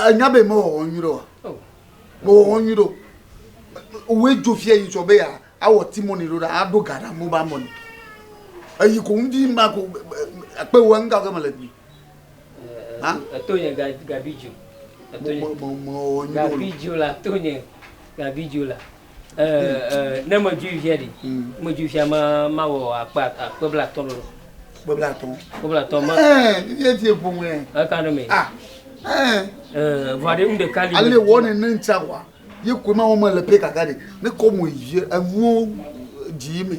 Enya be mewɔwɔ nyui ɖe oa? Mewɔwɔ nyui ɖe o. Woe dzo fia yi tsɔ be ya awɔ timoni ɖo ɖa aɖo ga ɖa mobile money. Eyi ko ŋdi ma ko akpe wo ŋga ke mele gbi. Ha? Eto nye gabi dzo. Eto nye. Mewɔwɔ nyui ɖe o. Gabi dzo la to nye gabi dzo la. Ne me dzu via ɖi. Me dzu via ma ma wɔ akpe akpe bla tɔ ɖo. Akpe bla tɔ. Akpe bla tɔ ma. Eh, via tie ƒo ŋue. Eka ɖe me. Ah. Eh. Eh, vɔ ɖe ŋu ɖeka li. Ale wɔ ne ne ŋtsa wa. Ye koe ma wɔ me le pe kaka ɖe. Ne kɔ mo yi enuwo dzi me.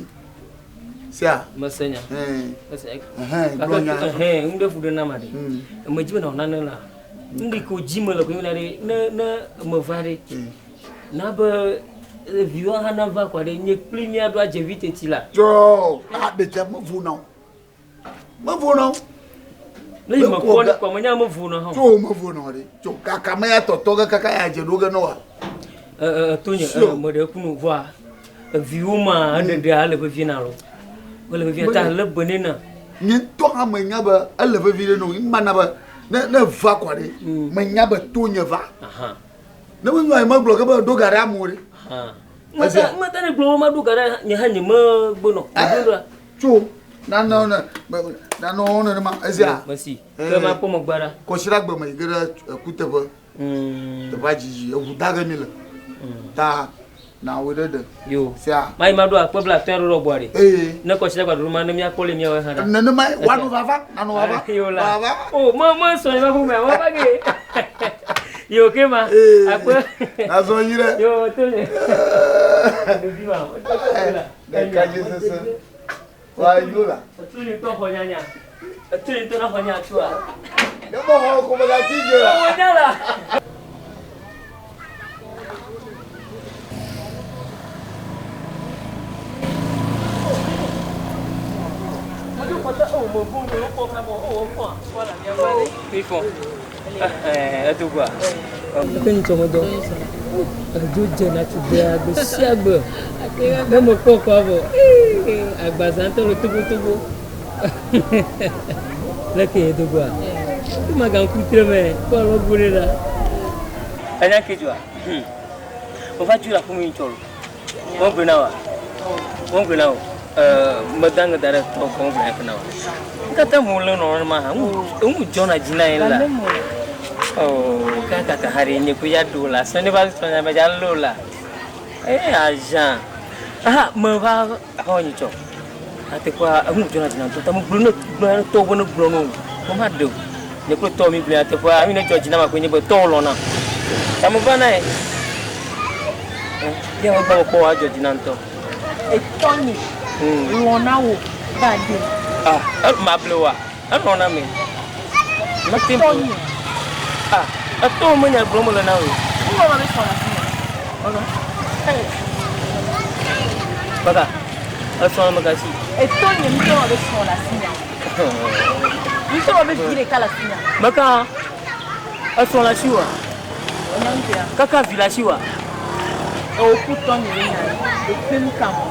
Sia. Mese nya. Eh. Mese. Eh, gblɔ nya. Eh, ŋu ɖe fu ɖe na ma ɖe. Me dzi me na nane la. Ŋu ɖe ko dzi me le ko mi la ɖe ne ne me va ɖe. Na be viwo hã nava kɔ ɖe nye kpli mía ɖo adze vi teti la. Dzɔ a ɖevia mevo na o. Mevo na o. Ne yi me kpɔ ne kɔ menya mevo na hã. Tso mevo na o ɖe. Tso kaka me ya tɔtɔ ge kaka ya dze ɖo ge ne wa. Ɛ ɛ to nye ɛ me ɖe kunu vɔa eviwo ma eɖeɖea ele vevie na lo. Ele vevie ta le be ne na. Nye ŋutɔ hã menya be ele vevie ɖe no. Ŋma na be ne ne va kɔ ɖe. Menya be to nye va. Aha. Ne menyo ayi megblɔ ke be ɖo ga ɖe amewo ɖe. Mete mete ne gblɔ ma ɖo ga ɖe nye hã nye me gbonɔ. Eh, tso nanɔ ne nanɔ wo nenema ezia. Mesi. Ke ma kpɔ megbe ɖa. Kɔsiɖa gbe me yi ge ɖe ekuteƒe. Teƒea dzidzi eŋu da ge mi le. Ta na wò ɖe ɖe. Yo. Sia. Ma yi ma ɖo akpe bla atɔ̃ ɖo ɖe gbɔa ɖe. Ee. Ne kɔsiɖa gba ɖo ma ne mía kpɔ le mía wɔ hã ɖa. Nenema woanɔ vava nanɔ vava. Yo la. Vava. O me me sɔ nye ma ƒome ma va ge. Yo ke ma. Ee. Akpe. Azɔ yi ɖe. Yo to nye. Ɖevi ma. Ɖeka dzi sese. Wa yo la. Etu ni tɔ xɔ nyanya. Etu ni tɔ na xɔ nya tua. Ne mo xɔ ko me ga ti dze la. Xɔ nya la. Eke ŋutsɔ medɔ edzo dzena tugbea gbe sia gbe ne mekpɔ kɔ vɔ agbaza ŋutɔ le tobotobo leke edogoa magaŋku tre me kpɔ alɔgo ɖe la. Enya ke dzɔa meva dzo le aƒeme ŋutsɔ lo wogblɔe na wa wogblɔe na wo meda ŋe da ɖe tɔ gbɔ wogblɔe na wa katã mo le nɔ ma hã ŋu dzɔna dzi na ye la oh kaka ha ɖe nye ko ya ɖo la sɔ ne va sɔ nya me dza lo la eh azã aha me va aƒe nyi tsɔ atekpɔa eŋu dzɔna dzi na ŋutɔ ta me gblɔ ne gblɔ ne tɔwo be ne gblɔ no wo ma ɖe o nye kple tɔwo mi gblɔ ateƒea mi ne dzɔ dzi na ma koe nye be tɔwo lɔna ta me va na ye ya me gba me kpɔ wa dzɔ dzi na ŋutɔ. Etɔnye lɔ̃na wò va ɖe. Ah, mable wa elɔ̃na me. Mete ŋu. Etɔnye. Ah, etɔwo menya gblɔm mele na wò. Ŋgɔ be srɔ̃ le afi ma. Baba, esrɔ̃ me gasi. Etɔnye ŋutɔ be srɔ̃ le afi ma. Ŋutɔ be vi ɖeka le afi ma. Meka, esrɔ̃ le asi wa. Enya ŋkea. Kaka vi le asi wa. Ewo ku tɔnye be nya eƒe nu ka mo.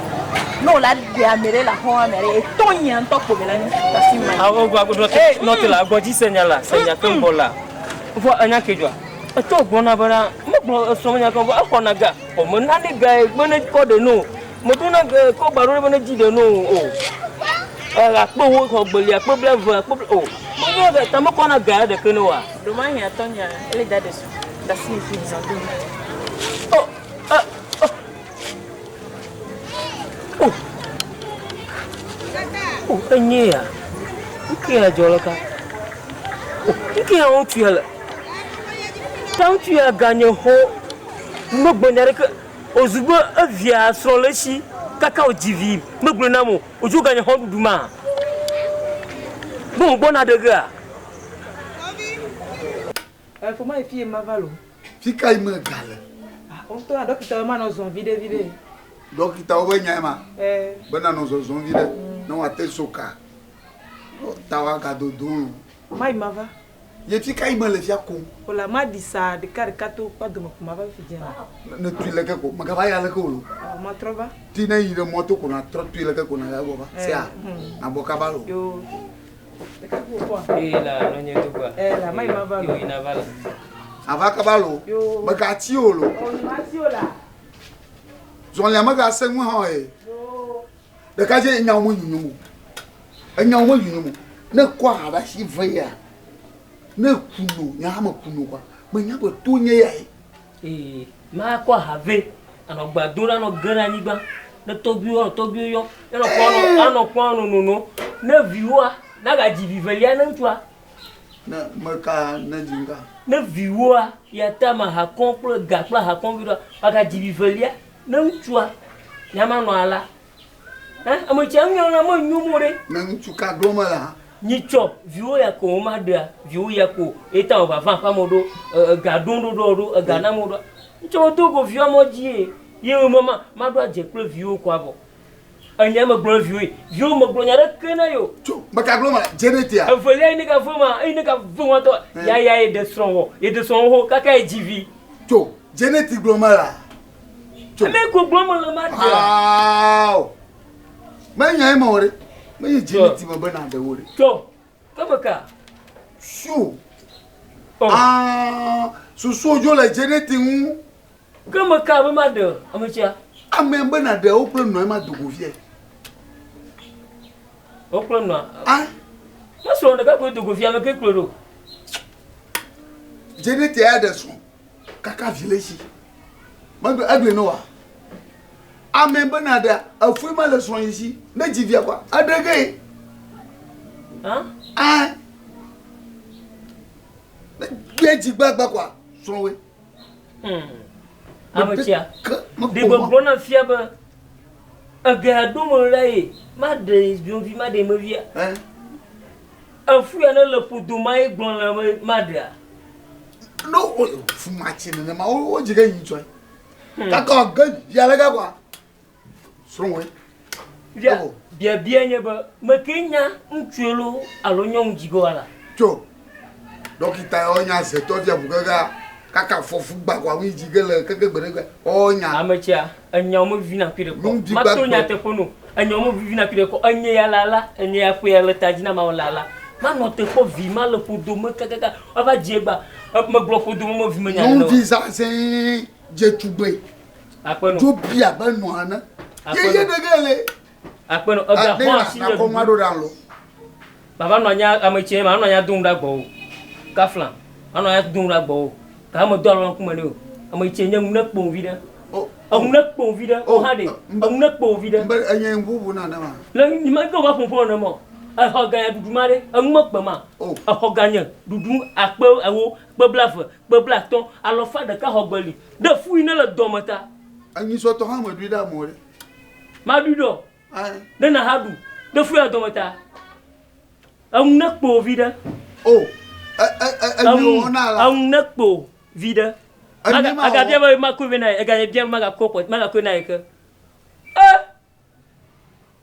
Ne wòle aɖe ame ɖe le axɔa me ɖe etɔnye ŋutɔ kpo be la nyi asi ma. Awo gba gbɔ nɔte la gbɔ dzi senya la senya ke ŋgbɔ la. Vɔ enya ke dzɔa. Etɔ gblɔna bena megblɔ esrɔ̃ menya ke vɔ exɔna ga. O me nane ga ye be ne kɔ ɖe no. Meɖona kɔ gba ɖo ɖe be ne dzi ɖe no o. Akpe wo xɔ gbeli akpe bleve akpe ble o. Meɖona ga ta mekɔna ga ya ɖeke ne wa. Ɖomahi atɔnya ele da ɖe su da si fi zã do. O e o. O enye ya. Nke ya dzɔ le ka. O nke ya ŋutsu ya le. Ta ŋutsu ya ganye xɔ megbe nya ɖeke. Ozu be evia srɔ̃ le esi kaka wòdzi vi megblɔe nam o. Odzo ganye xɔ ɖuɖu ma. Be wògbɔna ɖe gea. Efo ma yi fi ye ma va lo. Fi ka yi me ga le? Ah, ŋutɔ na dɔkita ma nɔ zɔn viɖe viɖe. Dɔkitawo be nyae ma. Eh. Be nanɔ zɔzɔm viɖe ne woate so ka. Ta woagadodo lo. Ma yi ma va. Ye fi ka yi me le fia kom? Ola ma ɖi sa ɖeka ɖeka to kpa dome ko ma va fi dze. Ne tui leke ko megava ya leke o lo. Ah, ma trɔ va. Ti ne yi ɖe mɔto ko na trɔ tui leke ko na ya gbɔ va. Sia. Na bɔ kaba lo. Yo. Ɖeka ko kpɔa. Ee la nɔ nye do gba. Eh la ma yi ma va lo. Yo yi na va la. Ava kaba lo. Megatsi o lo. Zɔlia megase ŋu hã ye. Ɖekadze enyawo me nyonyo mo. Enyawo me nyonyo mo. Ne kɔ aha ɖe asi ve ya. Ne ku no, nye hã meku no kɔa, menya be to nye ya ye. Ee, makɔ aha vɛ, anɔ gba do ɖe anɔ ge ɖe anyigba. Ne tɔgbuiwo anɔ tɔgbuiwo yɔ, ne anɔ kpɔ anɔ anɔ kpɔ anɔ nono. Ne viwoa, nagadzi vi velia ne ŋutsua. Ne meka ne dzi ŋka. Ne viwoa, ya ta ma hakɔ kple ga kple ahakɔ vi ɖoa, woagadzi vi velia ne ŋutsua, nya ma nɔ ala. Ɛ, ame tsia ŋu na me nyo mo ɖe. Ne ŋutsu ka ɖo me la. Nyitsɔ viwo ya ko woma ɖea, viwo ya ko eta wo vava ƒe amewo ɖo, ega ɖo ɖo ɖo, ega na amewo ɖo. Ŋutsɔ wo do go viwo amewo dzi ye, ye me ma, ma ɖo adze kple viwo ko avɔ. Enya me gblɔ viwo ye, viwo me gblɔ nya ɖe ke na yo. Tso, me ka gblɔ ma, dze ɖe tea. Evelia yi ne ka ve ma, eyi ne ka ve ma tɔ, ya ya ye ɖe srɔ̃ wɔ, ye ɖe srɔ̃ wo kaka ye dzi vi. Tso, dze ɖe ti gblɔ ma la. Tso. Ame ko gblɔ me le ma ɖe. Aao. Me nya ye ma wɔ ɖe. Me yi dze ɖe ti me be na ɖe wo ɖe. Tso, ke me ka. Su. Oh. Ah, susu dzo le dze ɖe ti ŋu. Ke me ka be ma ɖe ame tsia? Ame be na ɖe wo kple nɔe ma dogo vie. Wo kple nɔa? Ah. Me srɔ̃ ɖeka koe dogo vie ame ke kplɔe ɖo. Dze ɖe ti ya ɖe srɔ̃ kaka vi le si. Megbe egblẽ ne wa. Ame be na ɖe efue ma le srɔ̃ yi si ne dzi via kɔa eɖe ge. Ah? Ah. Ne gbe dzi gbagba kɔa srɔ̃ woe. Ame tsia, ɖe gbɔgblɔ na fia be ege aɖo me la ye maɖe vivi maɖe mevia. Efu ya ne le ƒodo ma ye gblɔ le be maɖea. No fu ma tsi nenema wo dzi ge yi tsɔe. Kaka ge via le gakɔa srɔ̃ woe. Via biabia nye be meke nya ŋutsue lo alo nyɔnu dzi ge wòala. Tso dɔkita ya wonya zetɔ via ʋu kaka kaka fɔfu gba kɔa ŋu dzi ge le keke gbe ɖe gbe wonya. Ame tsia enyawo me vivina kui ɖe kɔ. Mato nyateƒe no enyawo me vivina kui ɖe kɔ. Enye ya lala enye ya ƒe ya le ta dzi na ma lala. Manɔ te kpɔ vi ma le ƒodo me kakaka ava dzi egba megblɔ ƒodo me me vi me nya ɖe. Nyɔnuvi zazɛ̃ dze tugbe. Akpeno. Dzo bia be nɔa ne. Akpeno. Yeye ɖe ge le. Akpeno ega xɔ asi nye ɖuɖu. Nakɔ ɖo ɖa lo. Baba nɔ anya ame tse ma nɔ anya dom ɖa gbɔwo. Kafla ma nɔ anya dom ɖa gbɔwo. Ka ame do alɔ ŋkume ne o. Ame tse nye ŋu ne kpɔ vi ɖe. Eŋu ne kpɔ vi ɖe. O hã ɖe. Eŋu ne kpɔ vi ɖe. Mbe enye ŋuʋu na ne ma. Le ni ma ke va ƒoƒo ne mɔ. Exɔ ga ya ɖuɖu ma ɖe. Eŋu me kpe ma. Exɔ ga nye ɖuɖu akpe ewo kpe blave kpe blatɔ alɔfa ɖeka xɔ gbe li. Ɖe fu yi ne le dɔme ta. Enyi sɔtɔ hã me ɖui ɖe amewo ɖe. Ma ɖui ɖɔ. Ne na ha ɖu. Ɖe fu ya dɔme ta. Eŋu ne kpo vi ɖe. O. Enyi wɔ na la. Eŋu ne kpo vi ɖe. Aga bia be ma koe na ye. Ega bia be ma ga ko ma ga koe na ye ke. E.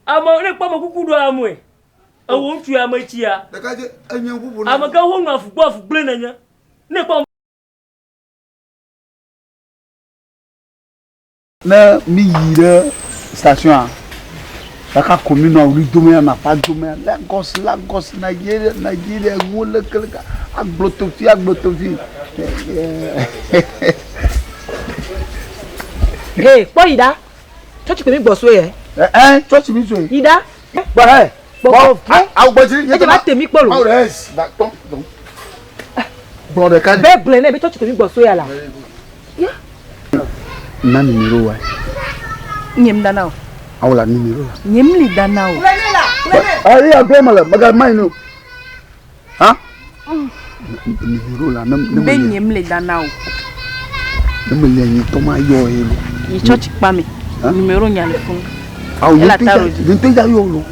Ame ne kpɔ ame kuku ɖo amoe. Ewo ŋutsu ya ame tsia. Ɖeka dze enye ʋuʋu na. Ame ke ho nu afu gbɔ afu gblẽ nenye. Ne kpɔ Ne mi yi ɖe station kaka commune wuli dome nafa dome Lagos Lagos Nigeria Nigeria ŋu leke leke agblotofi agblotofi. Hey, kpɔ yi ɖa. Tsɔtsi kpe mi gbɔ so yɛ. Ɛ tsɔtsi mi so yi. Yi ɖa. Gbɔ hɛ. Gbɔ vɔ. Awu gbɔ dzi. Edze va te mi kpɔ lo. Awu ɖe esi va tɔn tɔn. Gblɔ ɖeka. Bɛ gblɔe nɛ be tsɔtsi kpe mi gbɔ so ya la. Ya. Na numéro wa. Nye m dana o. Awu la numéro la. Nye m li dana o. Ayi agblɔ me le mega ma yi no. Ha? Numéro la ne ne. Be nye m li dana o. Ne me le nye tɔ ma yɔ ye lo. Yi tsɔtsi kpa me. Numéro nya le fún. Awu nye ŋutɔ ya yɔ lo.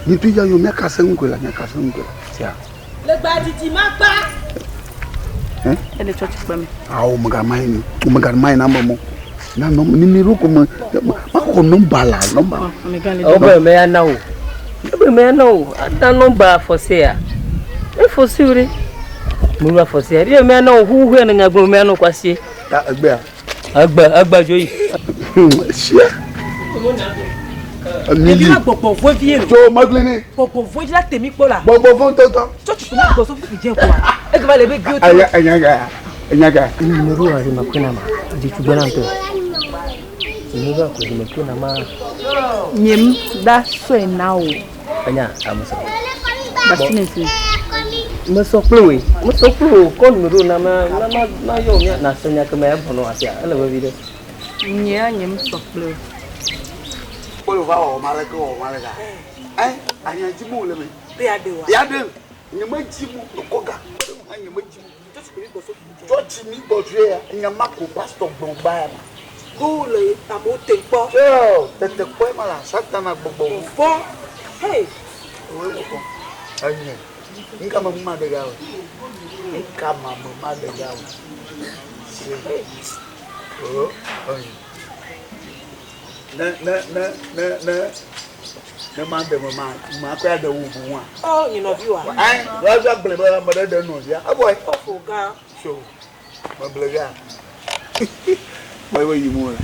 Nye ŋutɔ ya yɔ mía kase ŋu koe la mía kase ŋu koe la. Tia. Le gba didi ma gba. Ele tsɔtsi kpa me. Awo mega ma yi mega ma yi na me mo. Na nɔ numéro ko me ma xɔ nɔmba la nɔmba. Ebe me ya na o. Ebe me ya na o. Ada nɔmba fɔse ya. E fɔse o ɖe. Mulu afɔse ya. Ebe me ya na o hu hu ya na nya gblɔ me ya na o kwasi. Ta egbea. Egbe egbe dzo yi. Sia. Ɖevi la gbɔgbɔ vɔe vie lo. Tso megli ni. Gbɔgbɔ vɔe dzi la te mi kpɔ la. Gbɔgbɔ vɔe ŋutɔŋutɔ. Tsɔtsi kpe mi gbɔ so fifi dze koa. Egba le be gbe. Aya anya ga. Enya ka? Numéro a ma kpena ma. Dzi tugbe na ŋutɔ. Numéro a ko me kpena ma. Nyem da sɔe na wò. Enya amusa. Basi ne fi. Mesɔ kple wòe. Mesɔ kple wò. Kɔ numéro na ma na ma ma yɔ mía na se nya ke me egbɔ nɔ asia. Ele vevi ɖe. Nyea nyem sɔ kple wò. Kpɔlɔ va wɔ ma leke wɔ ma leka. Ɛ anya dzi mo le me. Be ya ɖe wa. Ya ɖe. Nye me dzi mo kɔ ga. Nye me dzi mo. Tsɔtsi mi gbɔ tsoe ya. Nye ma ko pastor gblɔ gba ya ma. Ɖo le amewo te kpɔ. Tso tete kpɔe ma la satana gbɔgbɔ. Vɔ. Hey. Owe wokɔ. Enye. Nka me ma ɖe ga o. Nka ma me ma ɖe ga o. Se. O enye. Ne ne ne ne ne ne ma ɖe me ma ma kɔ ya ɖe wo bu wa. Ɔ nye nɔvi wa. Ayi, wa gblẽ be ame ɖe ɖe nɔvia. Evɔe. Ɔfo gã. So, meble ga. Kpɔ ebe yi mo le.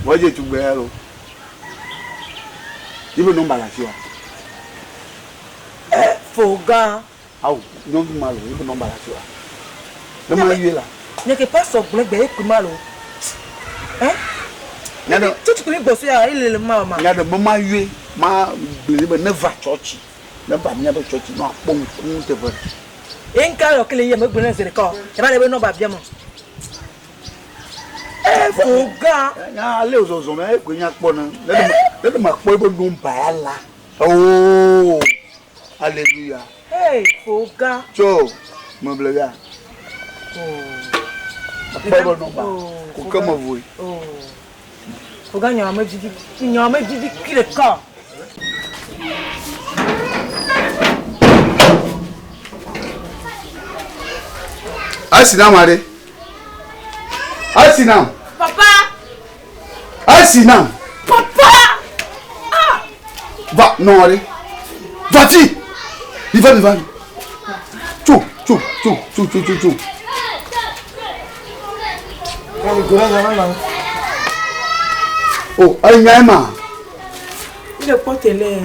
Wọ́n tugbe ya lo. Ibe nɔmba le asi wa. Ɛ fo gã. Awo, nyɔnu ma lo, ibe nɔmba le asi wa. Ne ma yue la. Nye ke pastor gblẽ gbe ekui ma lo. Ɛ? Nya ɖe. Tsotsi kple gbɔsɔ ya ele le ma ma. Nya ɖe me ma yue ma gblẽ be ne va tsɔtsi. Ne va míaƒe tsɔtsi ne akpɔ ŋku teƒe. Ye ŋka yɔ kele ye me gblẽ zi ɖeka o. Eva le be nɔmba bia me. Ɛ fo gã. Nya ale zɔzɔ me ekoe nya kpɔ ne. Ne ɖe ma kpɔ ebe nɔmba ya la. Oh, alléluia. Hey, fo gã. Tso, meble ga. Akpɔ ebe nɔmba. Ko ke me voe. Oh. Fo gã nya me didi, nya me didi kiri ɖeka. Asinam are. Asinam. Papa. Asinam. Papa. Ah. Va non allez. Va-t-il. Il va, il va. Tchou, tchou, tchou, tchou, tchou, tchou, tchou. Oh, ayi ma. Il est pas télé.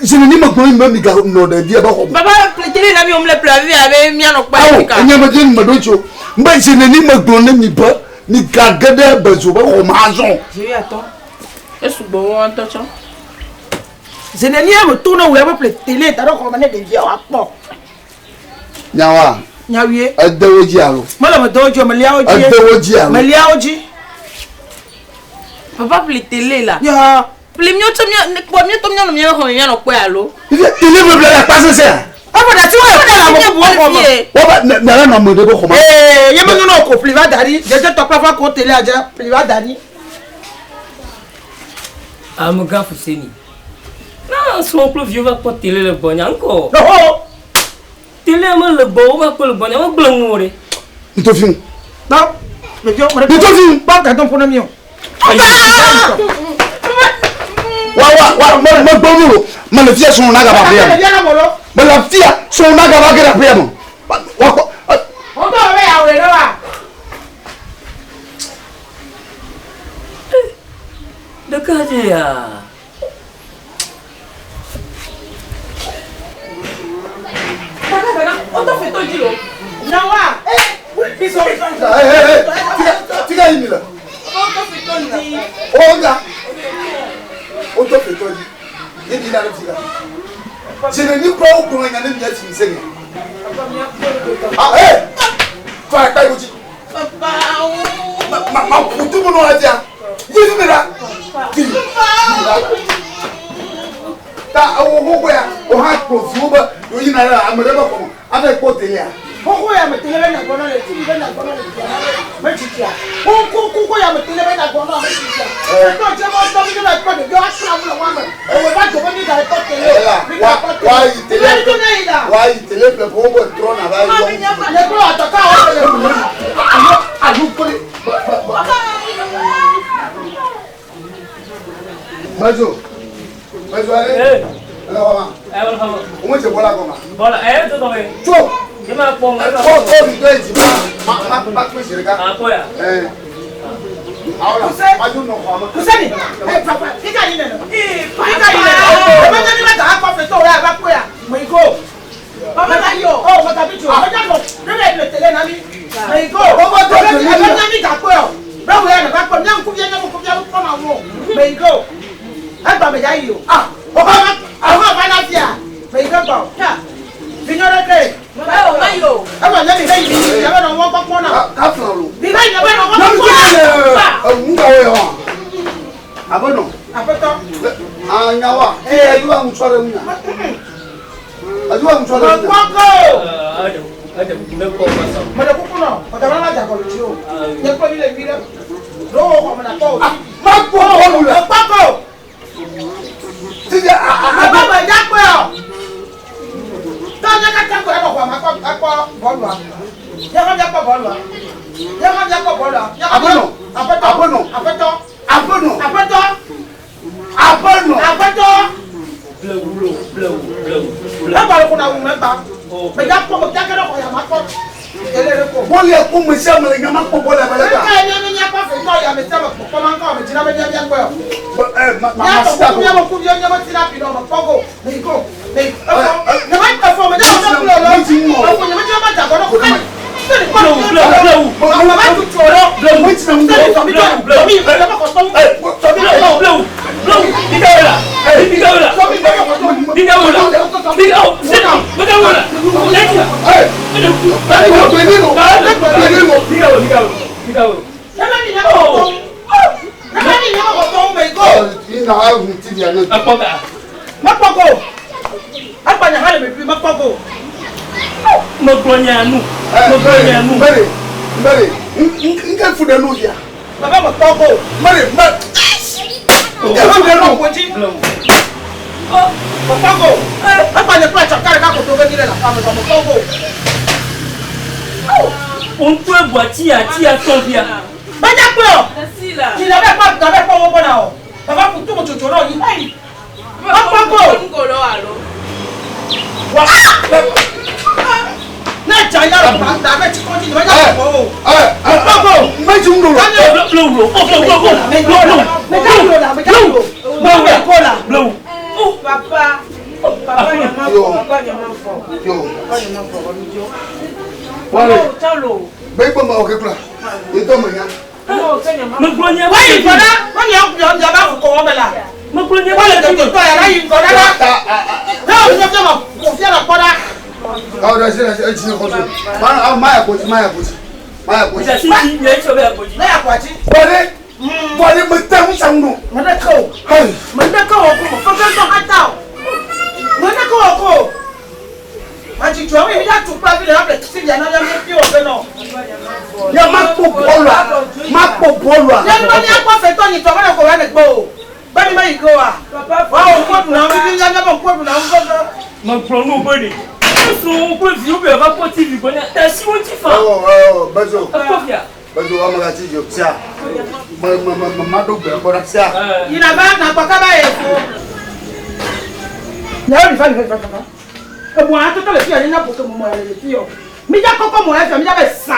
Je ne dis pas que mi ga nɔ ɖevia be xɔ me. Papa, télé la mi omle plavi abe mianɔ kpa Awo, fika. enye me dzi me ɖo tso. Mbe je ne ni me gblɔ ne mi be mi ga ge ɖe bezo be xɔ me azɔ. J'ai eu attends. Esugbɔ wo ŋutɔ tsɔ. Zeneni ame to ne wòle ƒle télé ta ɖe xɔ me ne ɖevia wòakpɔ. Nyawa, Nyawie. ede wo dzi alo. Mele me dɔwɔ dzi o, melia wo dzi. Ede wo dzi alo. Melia wo dzi. Papa ƒle télé la. Ya. Ƒle míawo mía kpɔ míatɔ míanɔ míaƒe xɔ me míanɔ kpɔe alo. Télé ƒeƒle le akpa sesẽ. Eƒe ɖe ti wo le kpɔ le ame bubu xɔ me. Wo be ne ne nɔ ame ɖe be xɔ me. Ee, ye menyo na ko ƒli va da ɖi. Dzedze tɔ kple va ko télé adze ƒli va da ɖi. Amegã Fuseni. Na srɔ̃ kple viwo va kpɔ télé le gbɔnya ŋkɔ. Oho. Télé me le gbɔ wo va kpɔ le gbɔnya megblẽ ŋu o ɖe. Ntofi. Kpɔ. Ɖeviwo me ɖe. Ntofi. Kpɔ gado ƒo na mi o. Wa wa wa me me gbɔ nu o. Me le fia srɔ̃ na gaba ƒea me. Ɖevia na mɔ lo. Me le fia srɔ̃ na gaba ge ɖe aƒea me. Wa wa kpɔ. Wo tɔ be yeawɔe ɖe wa. Ɖeka dze ya. Kaka o tɔ fɛ to dzi lo. Na wa. Ee, bisɔ. Ee ee tika yi mi le. O tɔ fɛ to dzi. O nga. O tɔ fɛ tɔ di. Ye mi na ɖe tika. Jene ni kura wo gblɔ nya ne mia si mi se nya. Ah ee. Tɔ akpa yi ko dzi. Papa o. Ma ma ma kutu mu nɔ la fia. Yi fi mi la. Ti. Ta ewo xoxo ya o hã kplɔ viwo be yewo yina ɖe ame ɖe be xɔ me ava yi kpɔ télé ya. Koko ya me tele be na gbɔnɔ le TV be na gbɔnɔ le fia me dzidzia. Koko koko ya me tele be na gbɔnɔ me dzidzia. Ɛtɔ dze mɔ tɔ mi ne kpɔ ɖeviwo asra mu le wa me. Owó va dzo be mi ga kpɔ tele o. Ela Mi wa ga kpɔ tele. wa yi télé Mi ga yi la. wa yi télé ƒle ko wo be trɔ na va yɔ. Ne kplɔ atɔka wo le. Alo alo kple ba ba ba. Bezo Bezo ale. Ee. Ele xɔ ma. Ɛ wòle xɔ me. Wo me dze bɔla gɔma. Bɔla ɛ to tɔ me. Tso. Ye ma kpɔ ŋu. Kɔ kɔ mi do edzi ma ma ma ma kpe zi ɖeka. Akpɔ ya. Ɛɛ. Awo la ma dzo nɔ xɔa me. Kuseni. Ɛ papa fika yi nene. Fika yi nene. Ebe ne mi ma ga akpɔ fetɔ o la va kpɔ ya. Me yi ko. Papa la yi o. Ɔ mɛ kabi tso. Mɛ dza nɔ. Ne bɛ tele na mi. Meyi go. Ebe nya mi gakpɔe o. Be wo ya ne va kpɔ mía ŋkuvia nye ŋkuvia wo kpɔna wo. Meyi go. Egba me ya yi o. Ah, o va va na fia. Meyi go gbɔ. Ta. Vinyɔ ɖe ke. Ema nye mi he yi mi ya be nɔ wɔn kpɔkpɔ na. Ka fila lo. Mi he yi be nɔ wɔn kpɔkpɔ na. Enu ka wo yɛ wa. Abenɔ. Aƒetɔ. Anyawa. Eye edu wa ŋutsɔ ɖe ŋunya. Edu wa ŋutsɔ ɖe ŋunya. Mekpɔkɔ. Meɖe kuku nɔ, mègava na dze agɔ le dzi o. Nye kple mi le nyui ɖe. Ɖo wò xɔ me nàkpɔ wò. Makpɔ bɔlu le. Mekpɔkɔ. Titi a a a. Mebe menya kpɔe o. Tɔ nye katã koe anɔ xɔa me akpɔ akpɔ bɔlua. Nye hã míakpɔ bɔlua. Nye hã míakpɔ bɔlua. Aƒenɔ. Aƒetɔ. Aƒenɔ. Aƒetɔ. Aƒenɔ. Aƒetɔ. Aƒenɔ. Aƒetɔ. Blewu lo, blewu, blewu, blewu. Egba le ƒona wu megba. Menya kpɔ menya ge ɖe xɔ ya makpɔ. Ele ɖe ko. Bɔlu ya ko me sia me le nya makpɔ bɔlu ya be le Eka ka. nye mi míakpɔ fetɔ ya me sia me kpɔkpɔ ma ŋkɔ me dzina be mía míakpɔe o. Ɛ ma ma Míatɔ ma sita kuku ko. míame kuviwo nye meti na pi nɔ me kpɔ go. Meyi go. Meyi. Efo. Nye me efo me dze me kple lo. Efo nye me dze me dze agɔ nɔ kuku. Blewu, blewu, blewu. Mama tutu o ɖo. Blewu, Seli tɔmi tɔ. blewu, Tɔmi yi fɛ kɔ tɔmu. Tɔmi blewu, blewu, blewu. Dika wo la, dika wo la, tɔmi fɛ kɔ tɔmu. dika wo la, dika wo, sɛni, dika wo la, lɛti. Ɛ. Dika wo, dika wo, dika wo. Neme ni nye me kɔ tɔmu. Neme ni nye me kɔ tɔmu meyi go. Ina ehun ti di ane. Akpɔ ka. Mekpɔ go. Agbanya hã le me fi mekpɔ go. Megblɔ nya nu, megblɔ nya nu. Mbere mbere nke fu ɖe nu ya. Baba mekpɔ go. Mbere mbere. Nke fu ɖe nu. Blewu. Mekpɔ go. Agbanya kple atsaka ɖeka koto be nyi ɖe le aƒea me vɔ mekpɔ go. Ŋutɔ egbɔ tsia tsia tɔ fia. Menya kpɔe o. Yi ɖe be kpɔ ɖe be kpɔ wo gbɔna o. Baba kutu mo tsotso nɔ yi hei. Mekpɔ go. Wa. Ne dza ya le ba da be tsikɔ dzi menya kpɔ o. Ɛ Mekpɔ go. meji ŋu ɖo. Blewu lo, o blewu, blewu, blewu, Menya go la menya go. blewu, Menya go la. blewu. Papa, papa nyama Yo. fɔ, papa nyama fɔ, Yo. papa nyama fɔ, ɔmi Wale. jo. Tsalo, Bẹ́ẹ̀ gbọ́n ma ọ̀kẹ́ kura. Ètò ọmọ ya. no, tse nyama. Megblɔ nya. Wọ́n yi ŋgɔ ɖa, wọ́n yà yà yà bá kọ̀ wọ́n bẹ̀ la. Megblɔ nya. Wọ́n lè tètè tọ́ yàrá yi ŋgɔ ɖa la. Ta Ne wọ́n fi fia ma kò fia la kpɔ ɖa. a ọ̀dọ̀ ṣe ṣe ṣe kọ́ so. Ma ma yà kò sí ma yà kò sí ma yà kò sí. Ìjà sí ti yẹ sọ bẹ́ẹ̀ àgbọ̀jì. Ne yà kɔ atsi. Bọ̀dé bọ̀dé mo tẹ́ ń sàn nù. Mɛ ne ke o. Hɛn. Mɛ ne ke o ko mɛ fɛn fɛn tɔ ha ta o. Mɛ ne ke o ko. Ati jɔ mi ya tu kura fi le abe ti ya na ya mi fi o fɛ nɔ. Yà má kpọ̀ bọ́ọ̀lù a má kpọ̀ bọ́ọ̀lù a. Ne ni ma mi akpɔ fɛtɔ nyi tɔ mɛ ne ko wa ne gbɔ o. Bẹ́ẹ̀ni ma yi ko wa. Papa Wa o ko dun na mi fi ya mi ko dun na mi fɛ. Megblɔ nu be de. Srɔ̃wo kple viwo be va kpɔ TV gbɔ nya. Tasi wo ŋuti fa. Ɔ ɔ bẹ́sọ̀ Ekpɔ fia. bẹ́sọ̀ ọmọ ka ti jọ tíya. Ma ma ma ma do gbẹ kọ́ra tíya. Yina ba na kpɔ kaba ye fo. Nyɛ mi fa mi fa mi fa mi fa. Ebu atɔtɔ le fi yɛ ne ƒo ke mɔ yɛ le fi yɔ. Mi dza kɔkɔ mɔ yɛ fɛ mi dza bɛ sa.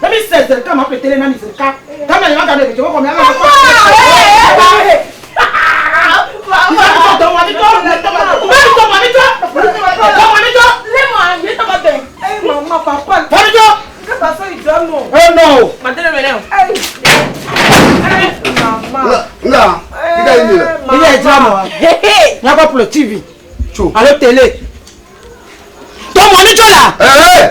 Ne mi sɛ zerika ma ƒle tele na mi zerika. Kama nyɛ ma ga ne ɖe kɔ mi ama kɔ. Eh, maman, papa, que papa il doit non. Hey. Eh, maman. Nga nga i ka yi mi la. TV Tso. alo télé. Tɔmɔ ni tso la. Ɛ ɛ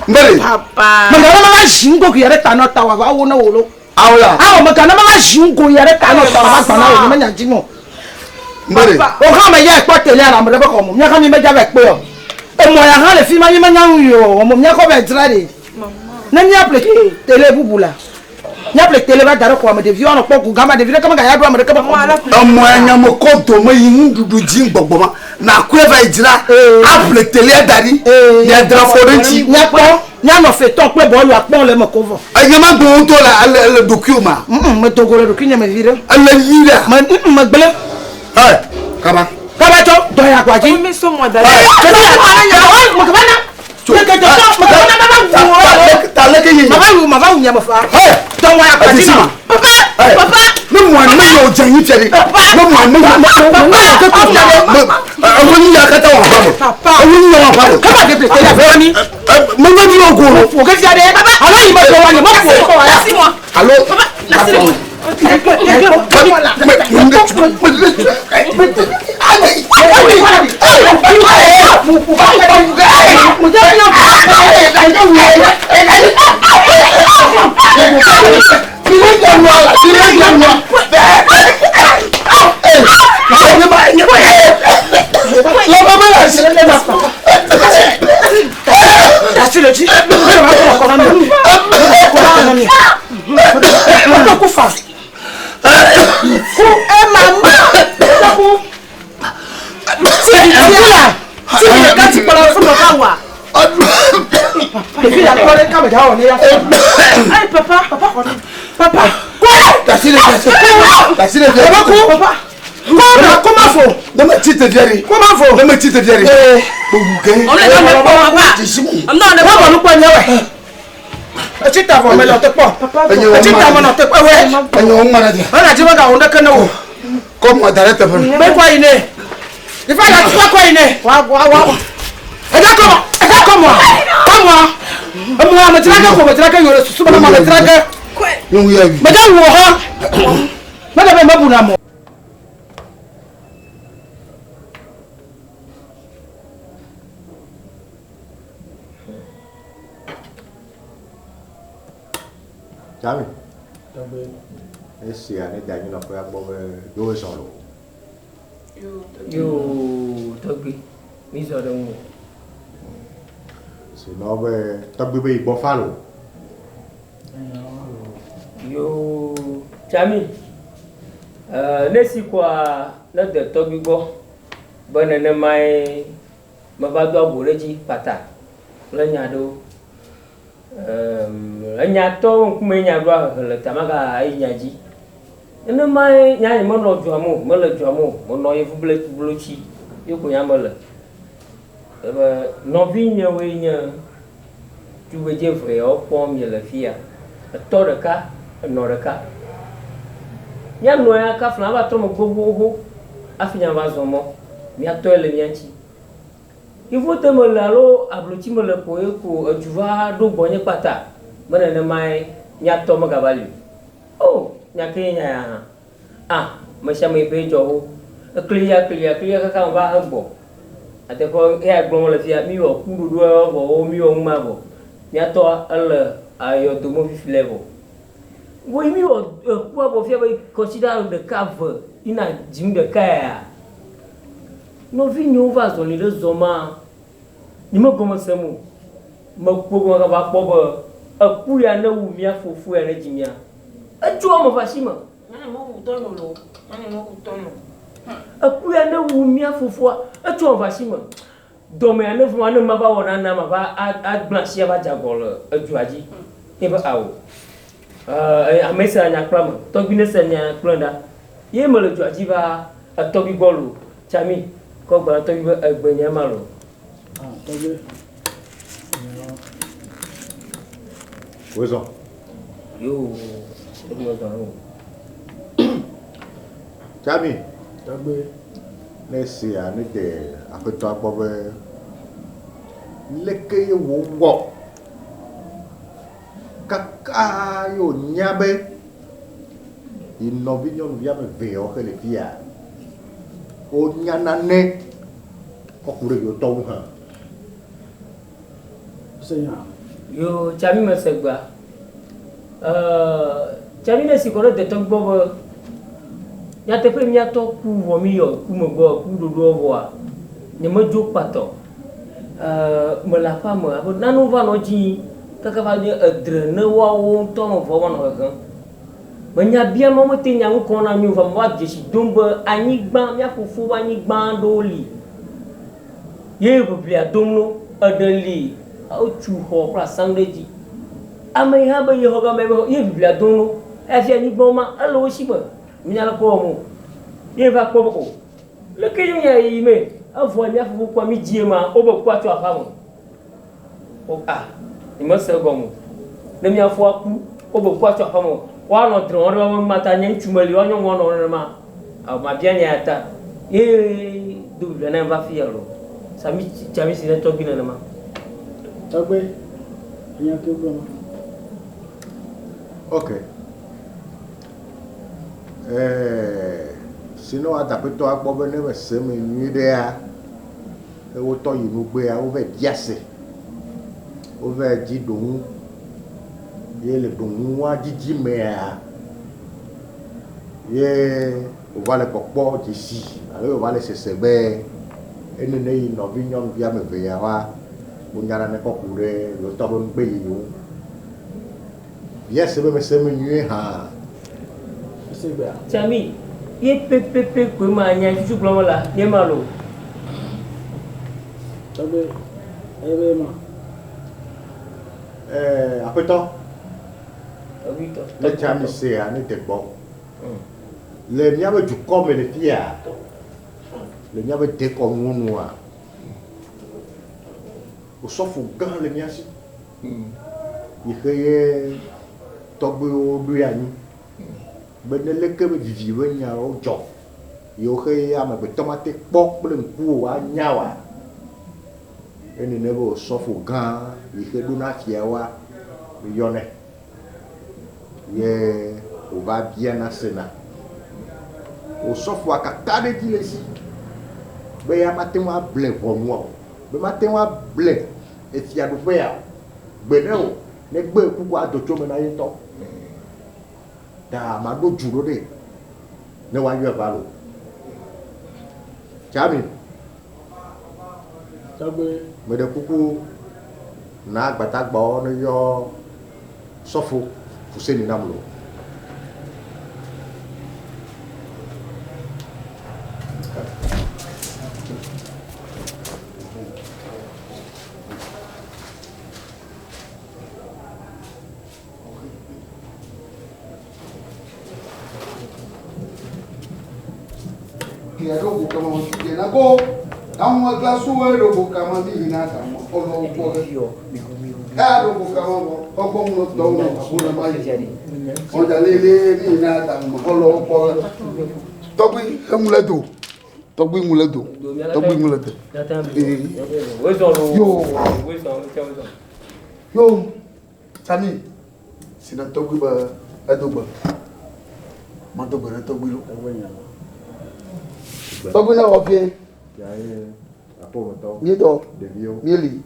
mbere. Papa. Mɛgana ma va zi ŋgo yɛrɛ ta nɔ ta wa va wo ne wolo. Awo la. Awɔ mɛgana ma va zi ŋgo yɛrɛ ta nɔ ta wa va gbana wo ne mɛ nya dzi mɔ. Mbere. O hã me ya ekpɔ télé ala ame ɖe be xɔme mía hã mi medza va kpe o. Emɔ ya hã le fi ma mi menya nu yi o ɔmɔ mía kɔ va dzra ɖe. Ne míaƒle télé bubu la míaƒle télé va da ɖe xɔa me ɖeviwo anɔ kpɔ gu gama ɖevi ɖeke megaya ɖo ame ɖeke be xɔ me. Ɔmɔ ya nyame kɔ dome yi nuɖuɖu dzi gbɔgbɔ ma na kue va yi dzra aƒle telia da ɖi miadra fɔ ɖe ŋuti. Míakpɔ míanɔ fetɔ kple bɔlu akpɔ le eme ko vɔ. Enye ma gbɔ ŋutɔ le ele le ɖokuiwò ma Medo go le ɖokuinye me vi ɖe. ele nyui ɖea. Me megblẽ. Ɛ kaba. Kaba tsɔ dɔ ya kɔa dzi. Mi so mo dada. Ta leke yi. Mava wu mava wu nyame fa. Ɛ Dɔn wa ya kɔa dzi ma. Papa, papa. Ne mu ame yɔ dze anyi fia ɖe. Ne mu ame yɔ ne yɔ ke ko fia ɖe. Ewo nyi ya katã wɔ aƒa me. Ewo nyi ya wɔ aƒa me. Kaba tete te ya fia ni. Me nye vi wo ko. Fo ke fia ɖe. Alo yi me tɔ wa nye me fo. Alo. Tsami. Esia ne da nyina ƒe agbɔ be yewo zɔ lo. Yoo, tɔgbi, mi zɔ ɖe ŋu. Si nɔ be tɔgbi be yigbɔ fa lo. Yoo, Tsami, ne si kɔa ne de tɔgbi gbɔ be nenemae meva do ago ɖe edzi kpata kple nya ɖewo. Enyatɔwo ŋkume nya ɖoa hehe le ta maga ayi nya dzi. Nenemae nya nye menɔ dua me o, mele dua me o, menɔ yevu blotsi ye ko nya mele. Ebe nɔvinyewoe nye tugbedze eve yawo kpɔm miele fia. Etɔ ɖeka, enɔ ɖeka. Míanɔ ya kafla ava trɔ megbe xoxo hafi nya va zɔ mɔ. Míatɔe le mía ŋuti. Yevuwo mele alo ablotsi mele ko ye ko edu va ɖo gbɔnye kpata. Me nenemae míatɔ megava li o. O, nya ke nye nya ya hã. Ah, me sia me ƒe dzɔ wo. Eklia, klia, klia kaka me va he gbɔ. Ateƒe eya gblɔm le fia, mi wɔ ku ɖoɖoa vɔ wo, mi wɔ numa vɔ. Míatɔ ele ayɔdome fifi le vɔ. Wo mi wɔ ekua vɔ fia be kɔsiɖa ɖeka ve yina dzim ɖeka ya. Nɔvinyewo va zɔli ɖe zɔ ma, nye me gɔme sem o. Mekpɔ gɔme va kpɔ be eku ya ne wu mía fofo ya ne dzi mía. Etso ame ƒe asi me. Eku ya ne wu mía fofoa, etso ame ƒe asi me. Dɔme ya ne vɔa ne ma va wɔ nana ma va agblẽ asi ava dze agɔ le edua dzi. Ye be awo. Ame sia nya kpla me. Tɔgbi ne se nya kple ɖa. Ye me le dua dzi va etɔgbi gbɔ lo. Tsami kɔ gblɔ tɔgbi be egbe nye ma lo. Tɔgbi. Wozɔ. Yo, tɔgbi wozɔ lo. Tsami. Tɔgbi. Ne sia ne de aƒetɔ agbɔ be leke ye wòwɔ kaka ye wònya be yi nɔvi nyɔnuvi ame eve yawo xe le fia wonya nane kɔ ku ɖe yewo tɔ ŋu hã. Yo, Tsami me se gbea. Tsami ne si kɔ ɖe detɔ gbɔ be nyateƒe míatɔ ku vɔ mi yɔ ku megbɔ ku ɖoɖoa vɔa nye medzo kpatɔ. Mele aƒea me abe nanewo va nɔ dzi kaka va nye edre ne woawo ŋutɔ me vɔ va nɔ hehem. Menya bia ma mete nya ŋu kɔ na mi o vɔ me va dzesi dom be anyigba mía fofo be anyigba ɖewo li. Ye ʋeʋlia dom ɖo eɖe li wotsu xɔ kple asaŋ ɖe dzi. Ame yi hã be ye xɔ game be ye ʋeʋlia dom ɖo hafi anyigba ma ele wo si me. Menya le kpɔ wɔm o. Ye va kpɔ be o. Leke ye nya yi me evɔ mía fofo kpɔ mi dzie ma wobe kpɔ atso aƒea me. O a, nye mese egɔme o. Ne mía foa ku wobe kpɔ atso aƒea me. Woanɔ drɔ̃ ɖe woƒe ŋmata nye ŋutsu meli woa nyɔnuwo anɔ nenema. Awɔ mabia nya ya ta. Ye do biblia na va fi ya lo. Sami tsami si ne tɔgbi nenema. Tɔgbi, enya ke gblɔ ma. Ok. Eh, si ne woada aƒetɔ akpɔ be ne mese eme nyuie ɖea, ke wotɔ yi nugbea, wova bia se. Wova dzi ɖoŋu. Ye le ɖoŋua dzidzi mea, ye wòva le kpɔkpɔ dzesi alo ye wòva le sese be enene yi nɔvi nyɔnuvi ame eve ya wa wonya nane kɔ ku ɖe yewo tɔ be nugbe yiyi ŋu. Bia se be mese eme nyuie hã. Tsami, ye pɛpɛpɛ koe ma nya tutu gblɔm mela, ye ma loo. Tɔgbe, eye be ma. Ɛɛ, aƒetɔ. Ne Tsami sea, ne de gbɔ. Le míaƒe dukɔ me le fia, le míaƒe dekɔnuwo nua, osɔfo gã le mía si. Yi xe ye tɔgbuiwo ɖoe anyi be ne leke be vivi be nyawo dzɔ ye woxe ye amegbetɔ mate kpɔ kple ŋku o anya oa, enene be osɔfo gã yi xe ɖona fiawoa, miyɔnɛ ye wòva biana sena. Osɔfoa kakaɖedzi le esi be ya mate ŋu able ʋɔnua o, be mate ŋu able efiaɖuƒea o, gbeɖe o, negbe ku ko ado tso eme na ye ŋutɔ. Ta maɖo dzu ɖo ɖee ne woayɔe va loo. Tsami, meɖe kuku na gbadagbawo ne yɔ sɔfo Fuseni nam loo. Tɔgbi emu le do. Tɔgbi ŋu le do. Tɔgbi ŋu le do. Yo. Yo. Sami. Si na tɔgbi be edo gbe. Ma do gbe ɖe tɔgbi lo. Tɔgbi na wɔ fie. Míedɔ. Míeli.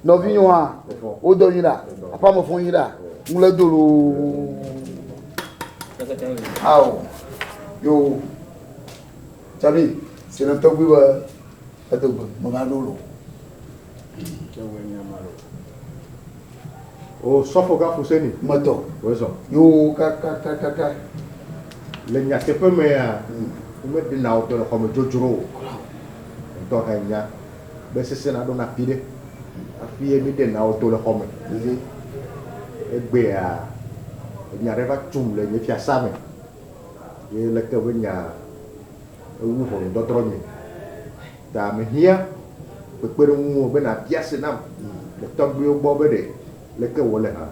Nɔvinyewo hã wodɔ nyui ɖa. Aƒeame fɔ nyui ɖa. Ŋu le do loo. Ao. Yo. Sami, si na tɔgbi be edo gbe. Meva ɖo loo. O sɔfo gã Fuseni. Metɔ. Wozɔ. Yo kakakakaka. Le nyateƒe mea, womeɖena wò tɔ le xɔme dzodzro o. Ŋutɔ hã nya be sesẽna ɖona afi ɖe hafi ye míɖena wò to le xɔme. Egbea, enya ɖe va tum le nye fiasa me ye leke be nya ewu ʋɔnudɔdrɔ̃ nye. Ta mehiã kpekpeɖeŋu wò be nàbia se nam le tɔgbuiwo gbɔ be ɖe leke wòle hã.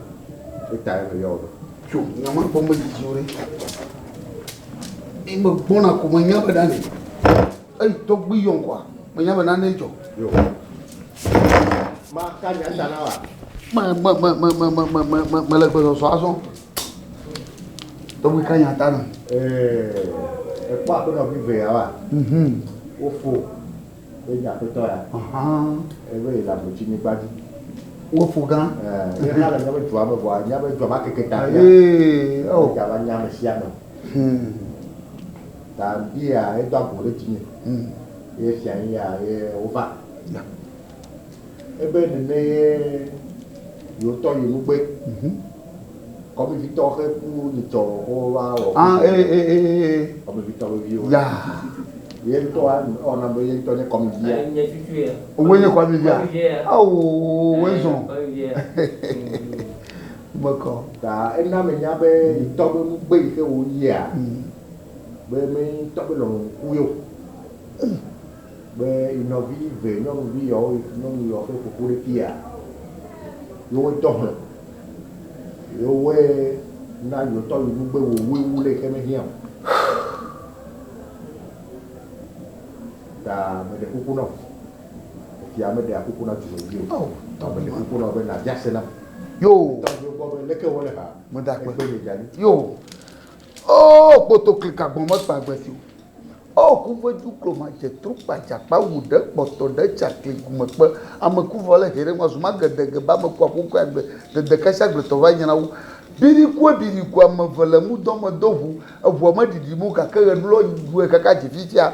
Etae meyɔ wò ɖo. Tso nya ma kpɔ medidi o ɖe. Ne megbɔna ko menya be nane. Eyi tɔgbui yɔm koa, menya be nane dzɔ. Yo. Maka nya ta na wa. Me me me me me me me me me mele gbesɔsɔ azɔ. Tɔgbui ka nya ta na. Ee, ekpɔ aƒenɔvi vea wa. Wofo ye nye aƒetɔ ya. Ebe yi le ablotsinyigba dzi. Wofo gã. Ee, ye hã le míaƒe dua me vɔa míaƒe dua ma keke ta fia. Ee, oh. Edza va nya ame sia ame. Ta bia edo ago ɖe dzinye. Ye fia ya ye wova. Ebe nene ye yewotɔ yi nugbe. Kɔmivitɔ xe ku nyitsɔ wo va wɔ. Ah, ee, ee, ee, ee. Kɔmivitɔ be viwo. Ya. Ye ŋutɔ ewɔna be ye ŋutɔ nye kɔmivia. Nye tutu ya. Woe nye kɔmivia. Kɔmivia. Awo, woe zɔn. Kɔmivia. Mekɔ. Ta ena menya be yitɔ be nugbe yi ke woyia be me ŋutɔ be lɔlɔ̃nu ku ye o. Be nɔvi ve nyɔnuvi yawo nyɔnu yawo xe ƒoƒu ɖe fia yewoe dɔ hlẽ. Yewoe Na yotɔ yi nugbe wò wu le xeme hiã o. Ta meɖe kuku na wò. Efia meɖea kuku na dumevi o. Ta meɖe kuku na wò be nàbia se nam. Yo. Tɔgbuiwo gbɔ be leke wole ha. Meda akpe. Egbe nye dzani. Yo. O kpoto klika gbɔn mekpa agbe si o. O kuvedu kloma dze trukpa dzakpa wu ɖe kpɔtɔ ɖe tsakli gumekpe ame kuvɔ le he ɖe ŋua zuma gedege ba ame kua kuku agbe dede kasi agbletɔ va nyina wu. Biriku biriku ame ve le ŋudɔ me do ʋu eʋua me ɖiɖi mu gake ɣeɖulɔ ɖue kaka dzi fifia.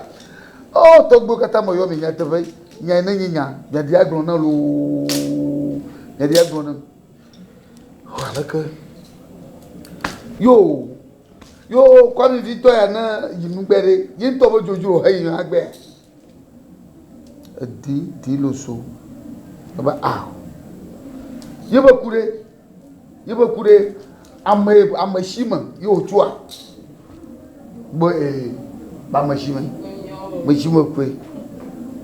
O tɔgbuiwo katã me yɔ mi nyateƒe nya ne nye nya biabia gblɔ ne loo biabia gblɔ ne. Aleke yo yo Kwame vitɔ ya ne yi nugbe ɖe ye ŋutɔ be dzodzro he yi agbea. Edi di loso ebe a ye be ku ɖe ye be ku ɖe ame ame si me ye wòtsoa be ee be ame si me ame si me koe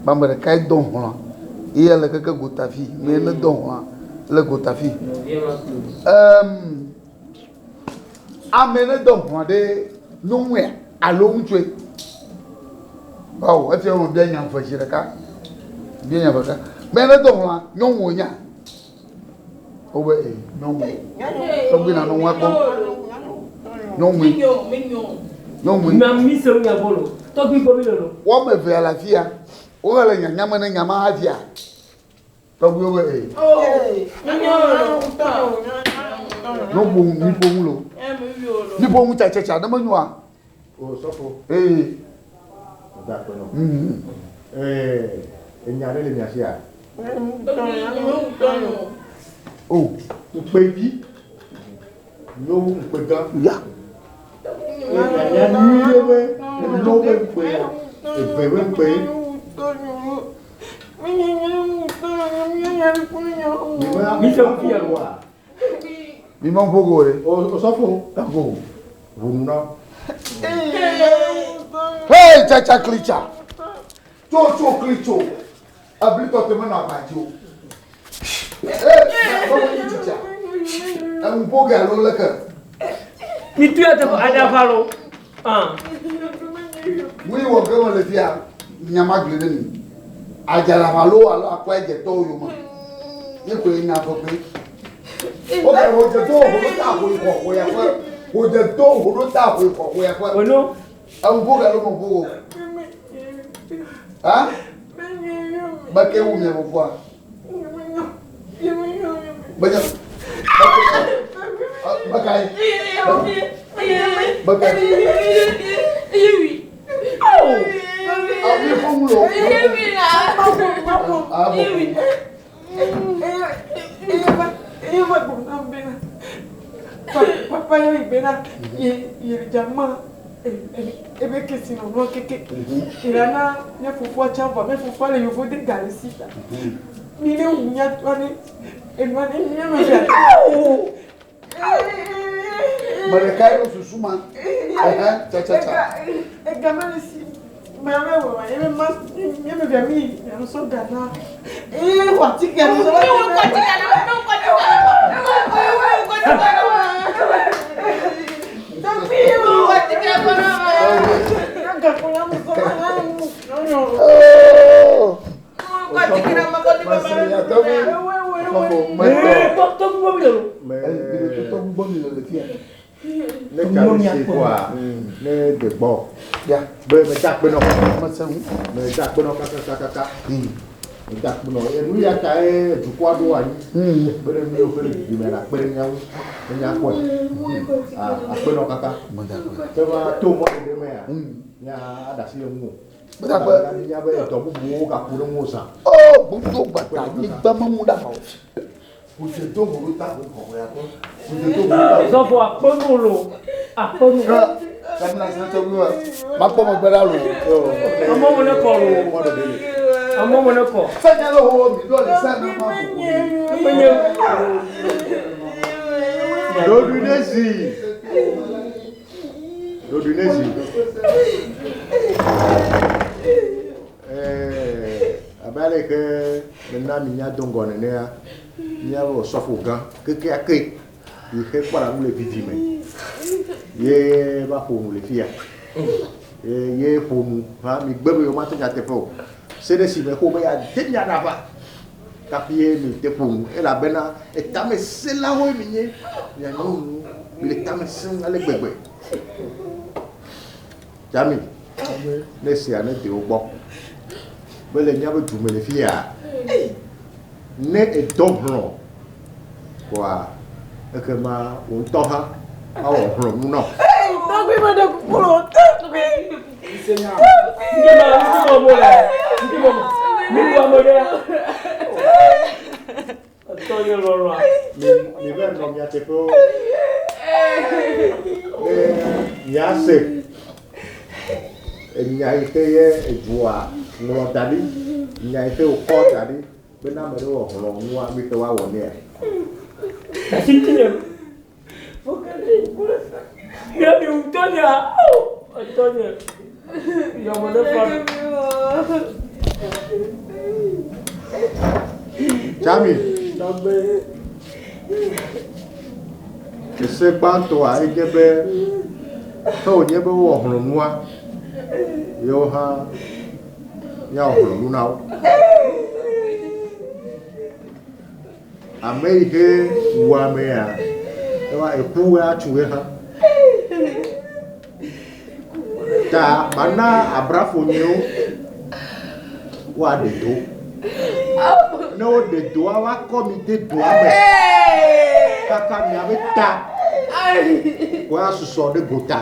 be ame ɖekae dɔ hlɔ̃ ye le keke gota fi me ne dɔ hlɔ̃a le gota fi. Em ame ne dɔ hlɔ̃ ɖe nyɔnue alo ŋutsue. Ɔ efia me bia nya ve zi ɖeka. Bia nya ɖeka. Me ne dɔ hlɔ̃a nyɔnu wonya. Wobe ee nyɔnu. Tɔgbi na nyɔnua kpɔ. Nyɔnue. Nyɔnue. Ma mi se nya bolo. Tɔgbi gbɔ mi lolo. Woame eve le afia. Wole nyanya me ne nya ma hafia. Tɔgbiwo be ee. No ƒo mi ƒo ŋu lo. Mi ƒo ŋu tsatsatsa ne menyoa. O sɔfo. Ee. Meda akpe nɔ. Ee, enya ɖe le mia sia? O. Ŋkpevi nyo wu ŋkpe gã. Ya. Enya nyuie be enyo be ŋkpe ya, eve be ŋkpe. Mi se ŋu fia lo. Mi ma ƒo go ɖe. O sɔfo. Tako. Ʋunu na. Hey tsatsa klitsa. Tso tso klitso. Ebli tɔtɔ menɔ agba dzi o. Ee, bɔbɔ nyi tsitsa. Enu ƒo ge alo leke. Mi tu ya te ko adafa lo. Ah. Nu yi wɔ ge me le fia, nyama gli ɖe mi. Adzalava alo alo akɔe dze tɔwo yome. Ye koe nya ƒeƒe. Woke wòdze to wò ɖo ta ƒo xɔ xɔ ya ƒe. Wòdze to wò ɖo ta ƒo xɔ xɔ ya ƒe. Ono. Eŋu ƒo ge alo me ƒo o. Ha? Beke wu mia fofoa. Beke. Beke. Beke. Awi fún mu lo. Ah bon. Papa yo ibena ye ye jama ebe kesi no no keke irana ne fufu champa me fufu le yovo de galisita mi ne unya twane enwane mi no ya Mẹ̀rẹ̀ká yóò susu ma. Ẹ̀hẹ́ tsatsa. E gamale si mame wo ye me ma ye me via mi ya so gana e wa ti ke no Ooo. Eh, tɔgbi gbɔ mi lolo. Tɔgbi gbɔ mi le fia. Ne tsa le se koa, ne de gbɔ. Ya. Be meda akpe nɔ. Mese ŋu. Meda akpe nɔ kakakakaka. Meda akpe nɔ. Enu ya ta ye dukɔa ɖo anyi. Be ɖe mi wo ƒe ɖevi me la akpe ɖe mía ŋu. Ne míakpɔe. Akpe nɔ kaka. Meda akpe. Ke va to mɔ ɖeɖe mea, mía aɖe asi le ŋuwò. Meda akpe. Mía be dɔ bubuwo gaku ɖe ŋuwò zã. O gbogbo gbata anyigba memu ɖe aʋa o. Wòdze to wò ɖo ta ƒo xɔ ya ƒe. Wòdze to wò ɖo ta ƒo. Sɔfo akpɔnu lo. Akpɔnu. Kamina sinɛ tɔgbi wa. Makpɔ megbe ɖa lo. Amewo me ne kɔ lo. Amewo me ne kɔ. Sɛnyɛ le wo mi ɖɔ le sɛnyɛ ma ƒo. Menye. Ɖoɖoe ne zi. Ɖoɖoe ne zi. Abe ale ke mena mi nya do ŋgɔ nenea, míaƒe osɔfo gã kekeake. Yi xe kpɔna nu le vivi me ye va ƒo nu le fia. Ye ye ƒo nu hã mi gbe be yewomato nyateƒe o. Se ɖe si me xo be yeade mia ɖe aʋa kafi ye mi te ƒo nu elabena etamesẽlawoe mi nye. Mia nyɔnu mi le tame sẽm ale gbegbe. Tsami, ne esia ne de wo gbɔ be le míaƒe du me le fiya, ne edɔ hlɔ̃ kɔa, ekema wò ŋutɔ hã awɔ hlɔ̃ nu na wò. Tɔgbi meɖe kuku le o, tɔgbi. Mi mi va nɔ mia teƒewo ne miase enya yi ke ye edua ŋlɔ da ɖi, nya yi ke wokɔ da ɖi be ne ame ɖe wɔ hlɔ̃nua, nu yi ke woawɔ nɛa. Tsami, ese gbãtɔa enye be ke wònye be wowɔ hlɔ̃nua, yewo hã míawɔ hlɔ̃nu na wo. Ame yi ke wu amea, eva eku atsu ye hã. Ta mana abrafonyewo woaɖe do. Ne woɖe doa, woakɔ mi de doa me. Kaka miabe ta woasusɔ ɖe gota.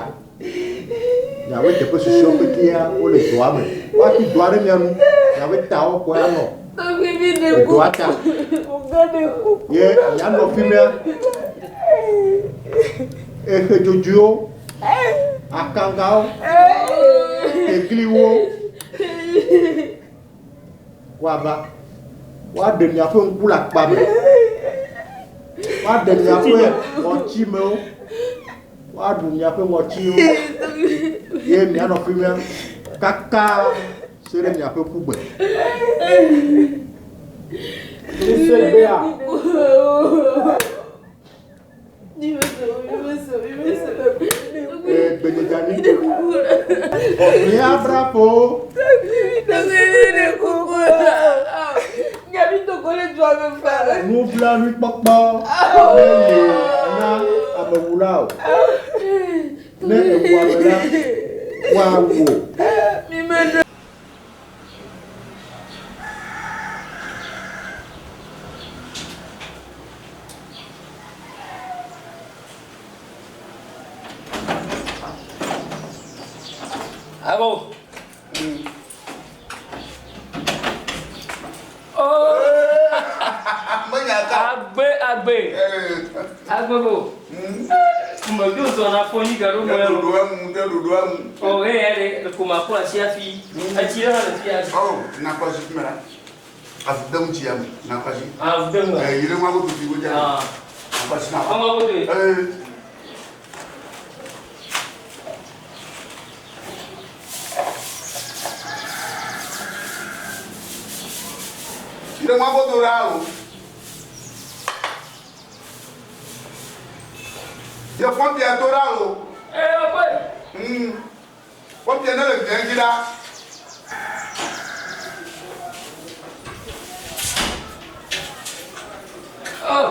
Miabe teƒe susɔewo kekeŋ wole doa me. Woatu doa ɖe mia nu. Miabe tawo koe anɔ edoa ta. Ye mianɔ fi mia. Exe dzodzoewo, akangawo, tegliwo woava. Woaɖe miaƒe ŋku le akpa me. Woaɖe miaƒe ŋɔtimewo. Woaɖu miaƒe ŋɔtiwo ye mianɔ fi mia kaka se ɖe miaƒe kugbe. Gbenyedzani. Míabrafo. Nublanuikpɔkpɔ meli na amewula o. Ne èwu ame la, woawu wò. Abo. Agbe agbe. Agbe go. Kume do zɔ na fo nyi gaɖo mɔ elo. Ɖoɖo ŋu, ɖe ɖoɖo ŋu. O eye ya ɖe kuma kura si afi. Etsi ɖe hã le fi ya. Oh, nakɔ si fi me la. Avu de ŋuti ya me, nakɔ si. Avu de ŋu. Yi ɖe ŋua godo fi godza. Nakɔ si na. Ŋua godo. Ee. Yi ɖe ŋua godo ɖa o. Ye pɔmpia do ɖa o. Ee, ɔkɔe. Pɔmpia ne le via dzi ɖa. Oh.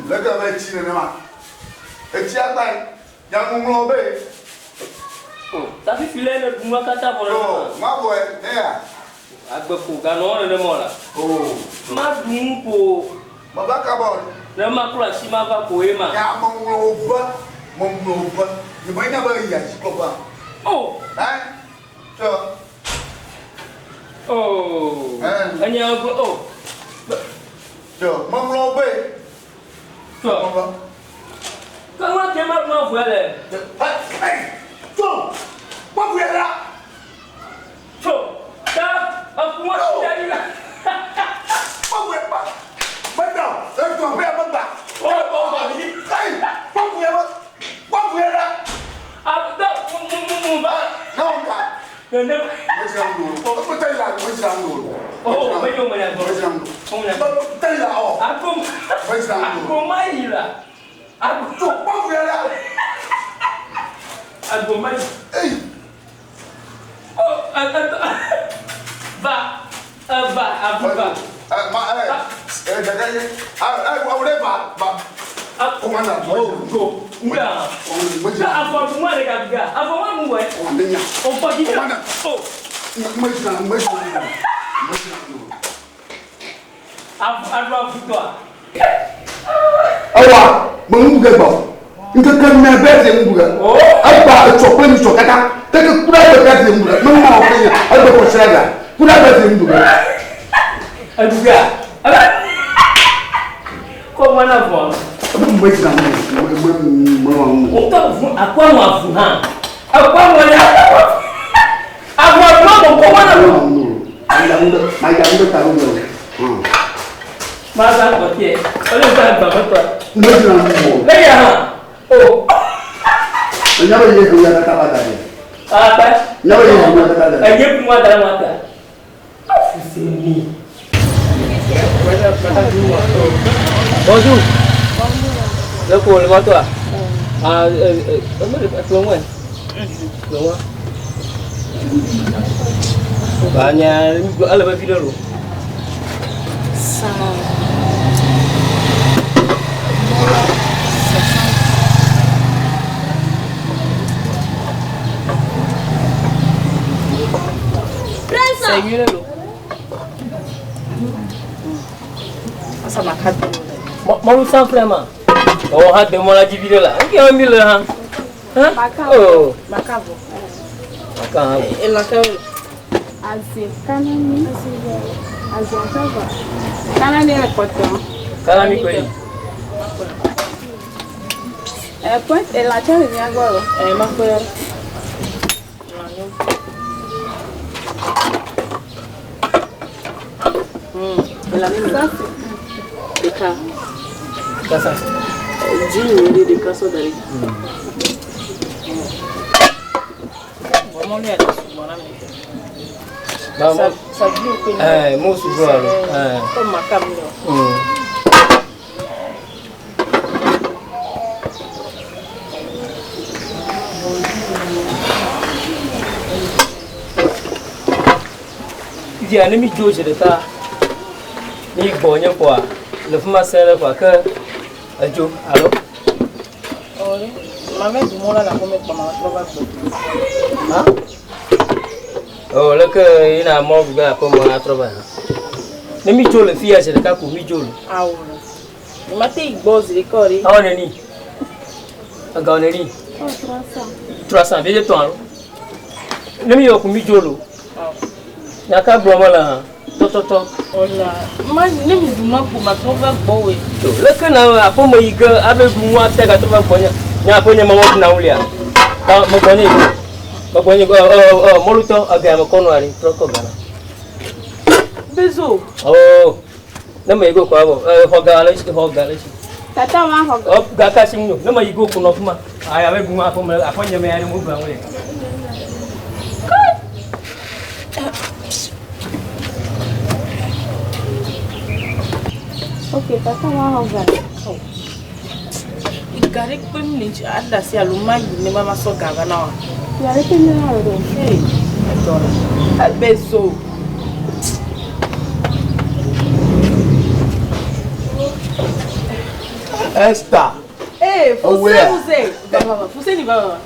Leke be etsi nenema. Etsi agbae. Nyaŋɔŋlɔ be. Oh, ta fifi le ne ɖu nua katã vɔ nenema. Oh, mawɔe ne ya. Agbe ko ganɔ nenema o la. Oh. Maɖu nu ko. Meva kaba o. Ne maklɔ asi mava ko ye ma. Nya meŋlɔ wo be, meŋlɔ wo be. Nyemenya be eyi asi klɔƒea. Oh. Ɛ, tsɔ. Oh. Ɛ. Enya gblɔ oh. Tsɔ, meŋlɔ wo be. Tsɔ. Ke ŋlɔ te ma gblɔ vɔe le. Ɛ, ɛ, tso. Kpɔ vɔe la. Tso. Ta eƒu asi da ɖi la. Kpɔ vɔe kpɔ. Meda o. Etɔ ƒe megba. Oh, oh, oh. Ɛ, kpɔ vɔe be. Kpɔ vɔe la. Abuda mu mu mu ba. Na wo ka. Nene. Medzra nu o. Medzra nu o. Oh, me yo me la gbɔ. Tẹ́lẹ̀ ọ̀. Ako ako ma yi la. Ako tó kpọ́n yẹn la. Ako ma yi. Oh, va, va, avu va. Ma ɛ ɛ dɛgɛ ye ɛ ɛ va va. Kɔmanda. Oh, go. Nga. Nga afɔ kuma de ka ga. Afɔ ma mun wɛ. O fɔ k'i Kɔmanda. Oh. N bɛ siran n bɛ siran. Avu avu avu tɔ. Awa mɛ n bugɛ gbɔ nkeke mɛ bɛɛ ti n bugɛ egba etsɔ kple nyitsɔ katã teke ku ɖe egbe bɛɛ ti n bugɛ mɛ ŋma wɔ kple nye egbe kɔ sira ga ku ɖe egbe ti n bugɛ. Eduga. Kɔ mana vɔ. Ebe mɛ dzina mɛ mɛ mɛ mɛ mɛ. O tɔ vu akɔ nu avu hã. Akɔ nu ya. Avu avu ma kɔ mana vɔ. Ma ya ŋu ɖe ta ɖo mɛ o. Ma za kɔ tiɛ. O le za gbã mɛtɔ. Mɛ dzina ŋu o. Ne ya hã. O. Enya be ye ŋu ya kata va da ɖe. Akpɛ. Enya be ye ŋu ya kata da ɖe. Enye kuma da la ma ta. Fuseni. Bonjour. Le ko le toi. Ah euh euh moi. Moi. Ba nya ala ba video lo. Ça. C'est mieux là. Ça m'a cadré. Mo sans vraiment. Oh ha de mo la di video la. Ngi on mi le ha. Hein? Oh. Makavo. Maka. Et la Aze kanani. Aze antava. Kanani le kɔtɔ. Kanani kweli. Eh point e la tsɛ le mia gbɔ lo. Eh makoya. La Ça c'est Deka. Kasa. Dix minutes de kaso d'aller. Vraiment lui a souvent la Ba Ça ça vit au pays. Eh mo su go alo. Eh. Comme ma cam là. Via ne mi dzo zi ɖeka mi gbɔ nye kɔa le fi ma sẽ ɖe kɔa ke edzo alo Oui. Ma mère du monde là, la première fois, ma va ha o leke yina mɔ ɖu ge aƒe me atrɔ va ne mi dzo le fi ya zi ɖeka ko mi dzo le Ah ouais. Ma te igbo zi ko ri. awɔ neni ega neni oh 300. 300 vie tɔn alo ne mi yɔ ko mi dzo lo nyaka gblɔ me le hã tɔtɔtɔ Ola. Ma ne mi du ma ko ma to va gbo we. to leke na aƒe me yi ke abe ɖu nua te gatrɔ va gbɔ nye nye aƒe nye me mɔ ɖuna wulia ta megbɔ nye yi megbɔ nye ɔ ɔ ɔ mɔlutɔ ega me kɔ nua ɖi trɔ kɔ gana. Bezo. Oh, ne me yi go kɔ abɔ ɛ xɔ ga le si xɔ ga le si. Tata ma xɔ. Ɔ ga ka si ŋu ne me yi go ko nɔ fi ma ayi abe ɖu aƒe me aƒe nye me ya ɖe mo ɖuna wulia. Ok tata ma xɔ ga. Igare pe mi ni ada si alo ma yi ne ma ma so ga va na wa. Yàrá ke mi na lo. Hey. Edora. Bezo. Esther. Eh, Oh, Fuse where? Fuse. Va va va. Fuse ni va va va.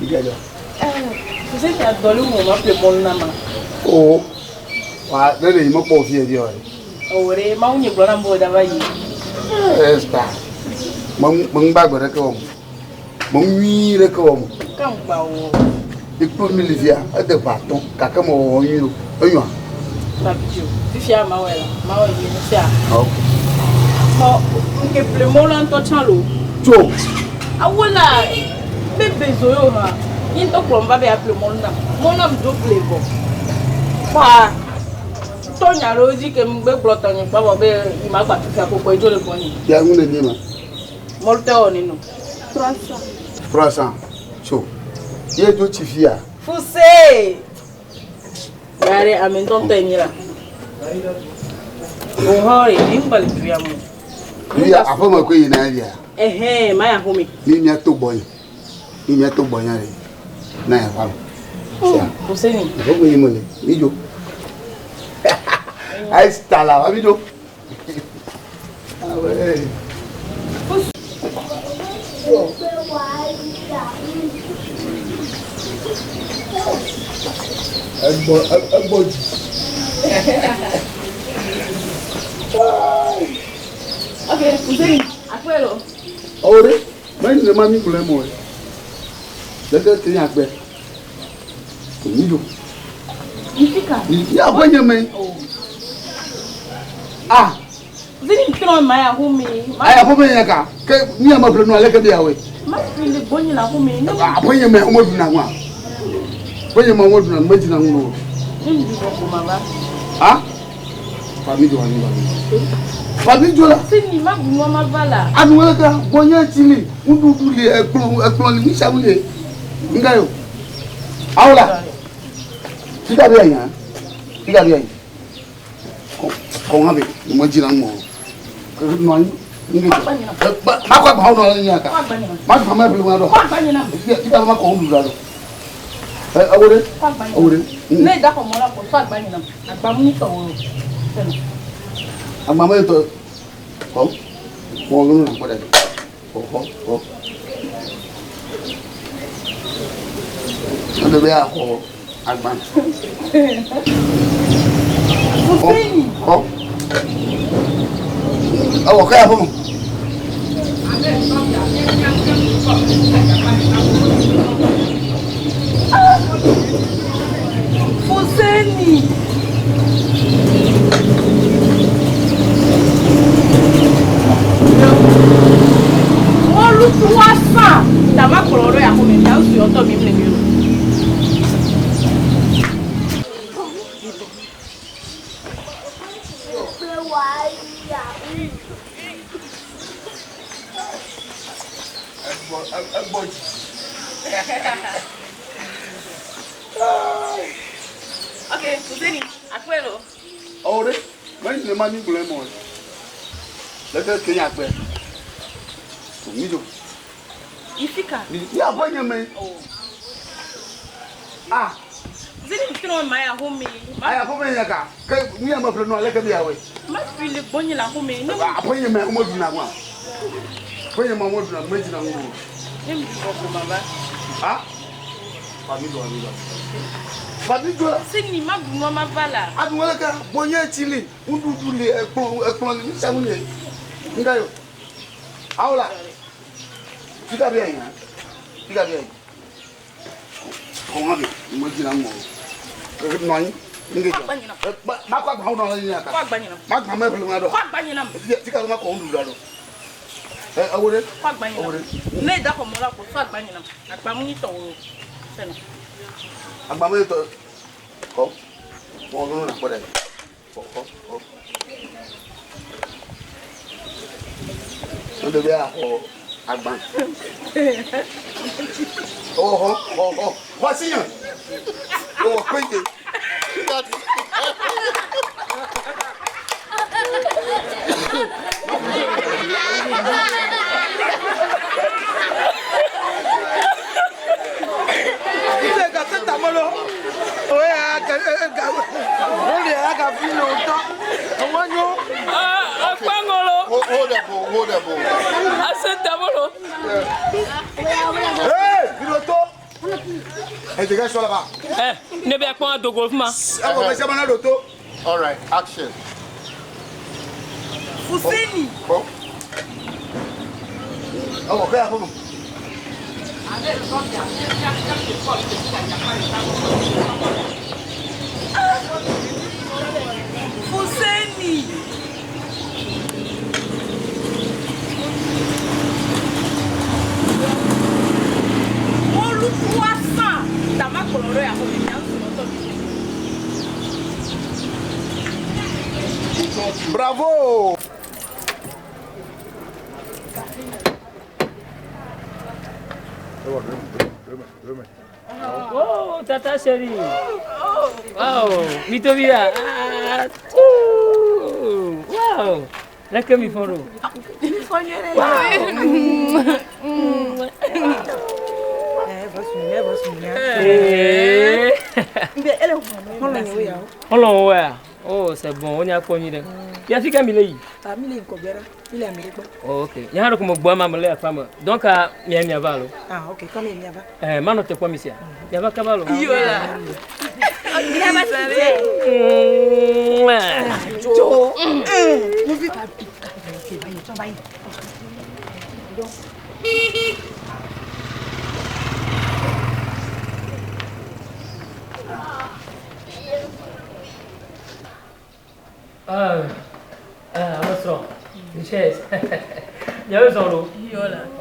Ìgbẹ́jọ́. Fuse ni adoli mo ma pe mon na ma. O wa ne le yi me kpɔ fi yɛ di wa. Ore ma unye gblɔ na mo da va yi. Esther. Me me ŋgba gbe ɖeke wɔm. Me nyui ɖeke wɔm. Kan gba wo. Ikpɔ mi le fia ede ƒe atɔ̃ gake me wɔwɔ nyui o. Enyoa. Ma video. Fifia ma wɛ la. Ma wɛ yi ni sia. Ok. Mo nke ple mo la ntɔ tsã lo. Tso. Awola be bezo yo ha. Yin to kplɔ va be aple mo na. Mo na mi do ple vɔ. Fa. Tɔnya ɖewo dzi ke ŋgbe gblɔ tɔnye kpɔ vɔ be yi ma gba fifia koko edzo le gbɔnye. Ya ŋu le ni ma. Mɔlutɔ wɔ nino. 300. 300. Tso. Ye dzo tsi fia. Fuse. Yare ame ŋutɔ ŋutɔ enyi la. O hã ye, ŋgba le du ya me. Via aƒeme koe yina via. Ɛhɛn, ma ya xɔme. Ni mía to gbɔnye. Ni mía to gbɔnye ɖe. Na ya va. Fuseni. Aƒeme yi mele. Mi dzo. Ayi stala wa mi dzo. Awe. Egbɔ egbɔ dzi. Ok, Fuseni, akpɛ lo. Ɔwɔ ɖe, menyi ne ma mi gblɔe mɔ. Leke ke nye akpɛ. Mi dzo. Ifika. Mi aƒe nye me. Ah. Fuseni trɔ ma ya xɔme. Ayi aƒeme nye ka. Ke mi ame ƒle nua leke bia woe. Ma fi le gbɔnye le aƒeme. Aƒe nye me wo ɖuna nua. Aƒe nye me wo ɖuna me dzina nu o. Ne mi ɖu vɔ ko ma va. Ah. Fa mi dzo mi dzo. Fa mi dzo la. Fuseni ma ɖu nua ma va la. Anu leke gbɔnye tsi li, nuɖuɖu li, ekplɔ ekplɔ li, nusianu li. Nga yo. Awo la. Fika bi ayi hã. Fika bi ayi. Kɔ hã be me dzina nu o. Nɔ anyi. Makɔ agbawo nɔ anyi aka. Ma du ame ƒle ŋua ɖo. Fika ma kɔ nuɖuɖu ɖo. Ewo ɖe. Ewo ɖe. Ne da xɔ mɔ la ko sɔ agba nyina. Agba mu tɔ wo. Agba me tɔ. Kɔ. Kɔ nu na kɔ ɖe. Kɔ kɔ kɔ. Ede be axɔ agba. Fuseni. Kɔ. Ewɔ ke ya ƒe me. Fuseni. Mɔlu 300. Tama kplɔ ɖo ya xɔme mia ŋsu yɔtɔ mi mle mi o. Egbɔ dzi. Ok, Fuseni, akpɛ lo. Ɔwɔ ɖe, menyi ne ma mi gblɔe mɔ. Leke ke nye akpɛ. Mi dzo. Ifika. Mi aƒe nye me. Ah. Fuseni trɔ ma ya xɔme. Ayi aƒeme nye ka. Ke mi ame ƒle nua leke bia woe. Ma fi le gbɔnye le aƒeme. Ne Aƒe nye me wo ɖuna nua. Aƒe nye me wo ɖuna me dzina nu o. ne mi ɖu vɔ ko ma va. Ah. Fa mi dzo mi dzo. Fa mi dzo la. Fuseni ma ɖu nua ma va la. Anu leke gbɔnye tsi li, nuɖuɖu li, ekplɔ ekplɔ li, nusianu li. Nga yo. Awo la. Fika bi ayi hã. Fika bi ayi. Kɔ hã be me dzina nu o. Nɔ anyi. Nge dzɔ. Makɔ agbawo nɔ anyi aka. Kɔ agba nyina. Ma gba me ƒle ŋua ɖo. Kɔ agba nyina. Fika ma kɔ nuɖuɖu ɖo. Ewo ɖe. Kɔ agba nyina. Ewo ɖe. Ne da xɔ mɔ la ko sɔ agba nyina. Agba mu tɔ wo. Sɛnɛ. Agba me tɔ. Kɔ. Kɔ nu na kpɔ ɖe. Kɔ kɔ kɔ. Ede be axɔ agba. Ɔ xɔ xɔ xɔ xɔ asi nye. Ewɔ kpente. Ile gase tamolo. Oye a ga o le a ga fi lo tɔ. Owó nyo. Akpangolo. Hold up, hold up. Asetabolo. Hey, Piloto. Eh, dégage toi là-bas. Eh, ne bɛ kpɔn dogo fuma. Eh, bon, mais c'est mon loto. All right, action. Fuseni. Bon. Ewɔ ke ya ƒe me. Fuseni. Mɔlu 300. Tama kplɔ ɖo ya xɔme mia ŋsu yɔtɔ mi mle mi. Bravo. Oh, tata chérie. Wow, mito bia. Ah, Wow! Leke mi fɔn ɖo? Mi fɔn nyuie ɖe. Xɔlɔ̃wo ya? Oh, c'est bon, wonya kpɔ nyuie ɖe. Ya fi ka mi le yi? Mi le yi ŋkɔgbe ɖa. Mi le ame ɖe gbɔ. Oh, ok. Nye hã ɖeko megbɔ ema me le aƒea me. Donc, mia miava alo? Ah, ok. Kɔ mi miava. Eh, manɔ te kpɔ mi sia. Miava kaba alo? Yo la. Tso. Ah, ah, ame srɔ̃. Richesse. Miawo zɔ ɖo.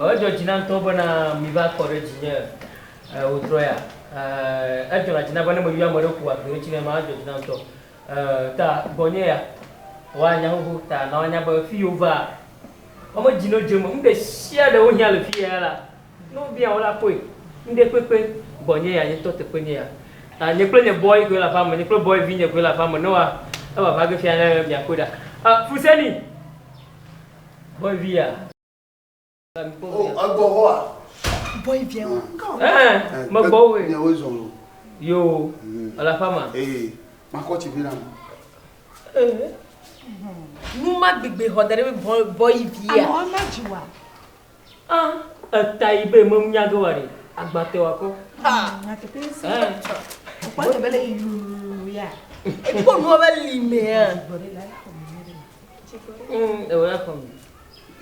Edzɔ dzi na ŋutɔ bena mi va kɔ ɖe dzinye wòtrɔ ya. Edzɔna dzi na be ne meyɔ ame ɖe ƒo agbe ŋuti ne ma edzɔ dzi na ŋutɔ. Ta gbɔnye ya woanya xoxo ta na woanya be fi yiwo va wɔme dzi no dze me. Nu ɖe sia ɖe wohiã le fi ya la, ne wobia wo la kpɔe. Nu ɖe kpekpe gbɔnye ya nye ŋutɔ teƒe nye ya. Ta nye kple nye boy koe le aƒea me, nye kple boy vi nye koe le aƒea me ne wa eva va ge fia ne miakpɔe ɖa. Fuseni! Boy vi ya. Oh, egbɔ hɔa? Boy vi wa. Eh, megbɔ woe. Miawoe zɔ lo. Yo, ele aƒea me. Ee, makɔ tsi vi na mi. Nu ma gbegbe xɔ da ɖe be boy vi ya. Amewo ma dzi wa. Ah, eta yi be me nya ge wa ɖe. Agbate wa kɔ. Nyateƒe si. Eh. Wokpɔ te be le yuu ya. Ekpɔ nua be li mea. Ewo ya xɔ mi.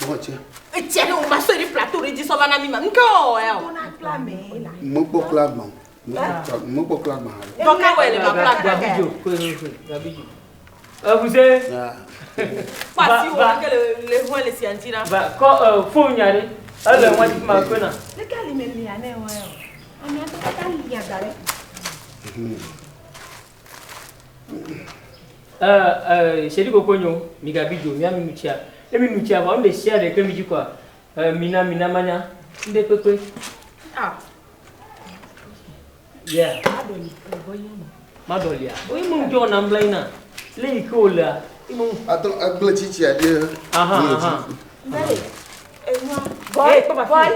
Mɔ tse. Etsia ɖe o ma sɔe ɖe plateau ɖe dzi sɔ va na mi ma. Nke wɔ ya o. Tona kple ame la. Mekpɔ kple agba o. Mekpɔ kple agba hã. Dɔka wɔ le ma kple agba. Gabidzo, koe koe koe, gabidzo. Evuse. Kpɔ asi wo ke le le hɔn le sia ŋuti na. Va kɔ fon nya ɖe. Ele ŋua dzi ma koe na. Leke ali me lia ne wɔ ya o. Amea to katã lia da ɖe. Sedi koko nyo, mi gabidzo, mia mi nutsia. Ne mi nutsia vɔ, nu ɖe sia ɖe ke mi dzi kɔa, mina mina manya. Nu ɖe kpekpe. Ah. Yeah. Madɔlia. Oye mo ŋdzɔ na mbla yina. Le yi ke wolea. Atɔ agble tsitsia ɖe. Aha aha. Boy, boy.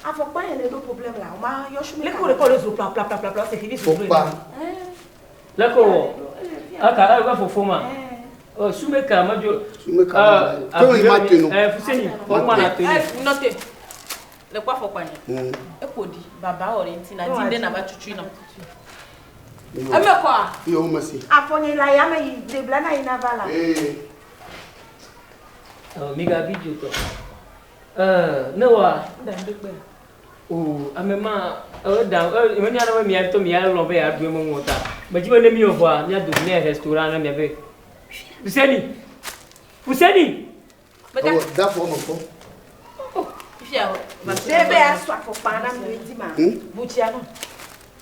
Afɔkpa yẹn le ɖo problème la, o ma yɔ su mi. Leke wo le kɔ le zo pla pla pla pla c'est fini Fɔkpa. Leke wɔ. Aka ebe fofo ma. Sume ka ma dzo. Sume ka. Kɔmi ma te no. Fuseni, fɔkpa na te no. Nɔte. Le kɔ afɔkpa nye. Eƒo ɖi baba wɔ ɖe ŋuti na di ɖe na va tutui na. Eme kɔa. Iyo me si. Afɔ nye la ya me yi debla na yi na va la. Ee. Mi gabi dzo tɔ. Ne wa. O ame ma da me nya ɖe be mia tɔ mia lɔ be yeaɖu eme ŋu ta. Me dzi be ne mi wɔ vɔa mia do mia restaurant ne mia be. Fuseni. Fuseni. Ɔwɔ da fɔ me kpɔ. Fia. Ɖe be asɔ afɔkpa na mi di ma. Butsia no.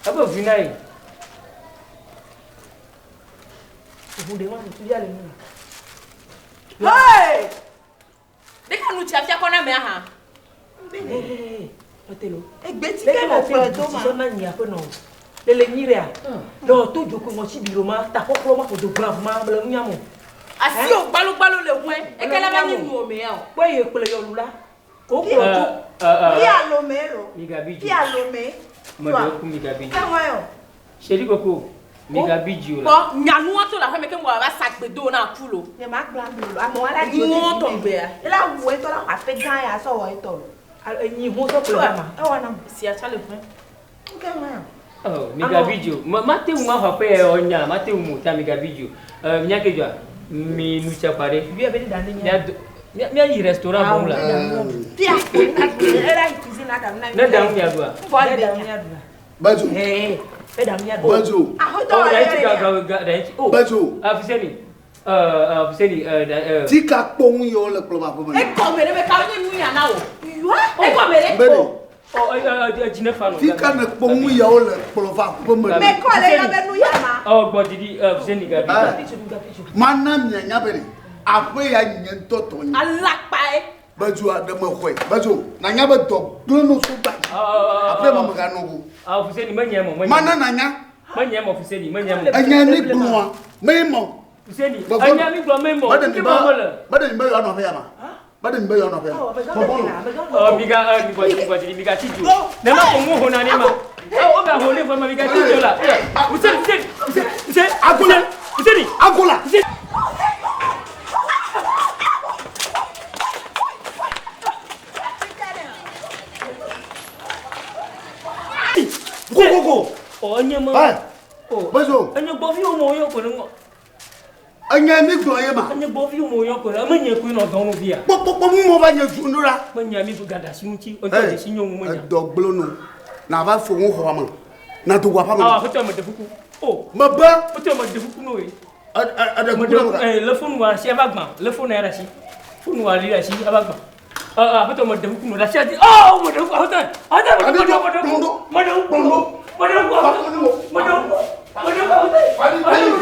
Ebe vi na yi. Ʋu ɖe ma tu ya le nu. Hey! Ɖeka nu tsia fia kɔ na mea hã. Nɔte lo. Egbe ti Leke ke la mo te kplɔe do butsi ma. sɔ na nyi aƒe nɔ. Le le nyi ɖea. Le wòto dzoko ŋɔtsi bi ɖo ma, takɔklɔ ma ƒodo gbã ma le nu nyam o. Asi wo gbalogbalo le ŋue. Eke la va nyi nu me ya o. Kpɔ ye kple yɔlu la. Ko kplɔ tso. Fi alome lo. Mi gabi dzo. Fi alome. Me ɖe ku mi gabi dzo. Ke wɔ yɔ. Sedi koko. Mi gabi dzo la. Kpɔ nyanuwo to le aƒeme ke ŋgɔ va sa gbedo na aku lo. Nye ma gblɔ agblɔ lo. Amewo la dzi. Nuwo tɔgbea. Ela wu etɔ la xɔ aƒe gã ya sɔ wɔ etɔ lo. Enyi ho sɔ kplɔ ma. Ewɔ nam. Sia tsa le ŋue. Ke wɔ yɔ. Oh, mi gabi dzo. Ma te ŋu ma xɔ aƒe ya ɔnya, ma te ŋu ta mi gabi dzo. Mia ke dzoa. Mi nu tsia kpa ɖe. Bi be da ne nya. Mia do mia yi restaurant bɔm la. Fi akpo na ela yi cuisine la ɖa nu na mi. Ne da ŋu mia ɖua. Bɔ Be de da nu nya. nya ɖua. Badzo. Ee, be da nu nya ɖua. Badzo. Ahotɔ Oh, wɔ da le ŋuti yɔ ga ɖe. ga ga da ŋuti. Oh. Badzo. Ah, Fuseni. Fuseni da Ti ka kpɔ ŋu yɔ le kplɔ ba ƒe me. Ekɔme ɖe be kawo nye nu ya na wo. Yɔ. Ekɔme ɖe. Be ɖe. Oh, dzi ne fa nɔ. Ti ka ne kpɔ ŋu yɔ le kplɔ va ƒe me. Me kɔ le yɔ be nu ya ma. Oh, gbɔ didi Fuseni gabi. Mana mia nya be ɖe. Aƒe ya nye ŋutɔ tɔ nye. Alakpa ye. Badzo aɖe me xɔe. Badzo na nya be dɔ gblẽ no so gba. Aƒe ma meganɔ o. Ah, Fuseni menye mɔ menye. Mana na nya. Menye mɔ Fuseni menye mɔ. Enya ne gblɔa me mɔ. Useni, enya mi gblɔ me mɔ, ke mɔ mele. Meɖe mi be yewoanɔ aƒe ya ma. Meɖe mi be yewoanɔ aƒe ya ma. Gbɔgbɔ lo. Ɔ miga ɔ migbɔ dzi migbɔ dzi miga tsi dzo. Ne ma ko ŋu ho na ne ma. Ɔ o ga ho ne vɔ ma miga tsi dzo la. Useni, Useni, Useni, Useni, Agola. Useni, Agola. Useni. Kokoko. Ɔ enye me. Ɛ. O. Bezo. Enye gbɔviwo mo yɔ ko ne ŋɔ. Enye mi gblɔ ye ma. Enye gbɔviwo mo yɔ ko ne. Ame nye koe nɔ dɔn via. Kpɔkpɔkpɔ mu mɔ va nye zu nu la. Menya mi gada si ŋuti. Ŋutɔ dzesi nyɔnu menya. Edɔ gblɔ no. Na va fo ŋu xɔa me. Na do wɔ aƒe me. Awa aƒetɔ me ɖe kuku. O. Mebe. Aƒetɔ me ɖe kuku no ye. Eɖe kuku na me. Ee le fonu wa asi ava gbã. Le fonu ya ɖe asi. Fonu wa li ɖe asi ava gbã. Ɔ aƒetɔ me ɖe kuku no ɖe asi adi. Ɔ me ɖe kuku aƒetɔ. Aƒetɔ me ɖe kuku. Me ɖe kuku. Me ɖe kuku. Me ɖe kuku. Me ɖe kuku aƒetɔ. Aƒetɔ me ɖe kuku. Aƒetɔ me ɖe kuku. Aƒetɔ me ɖe kuku.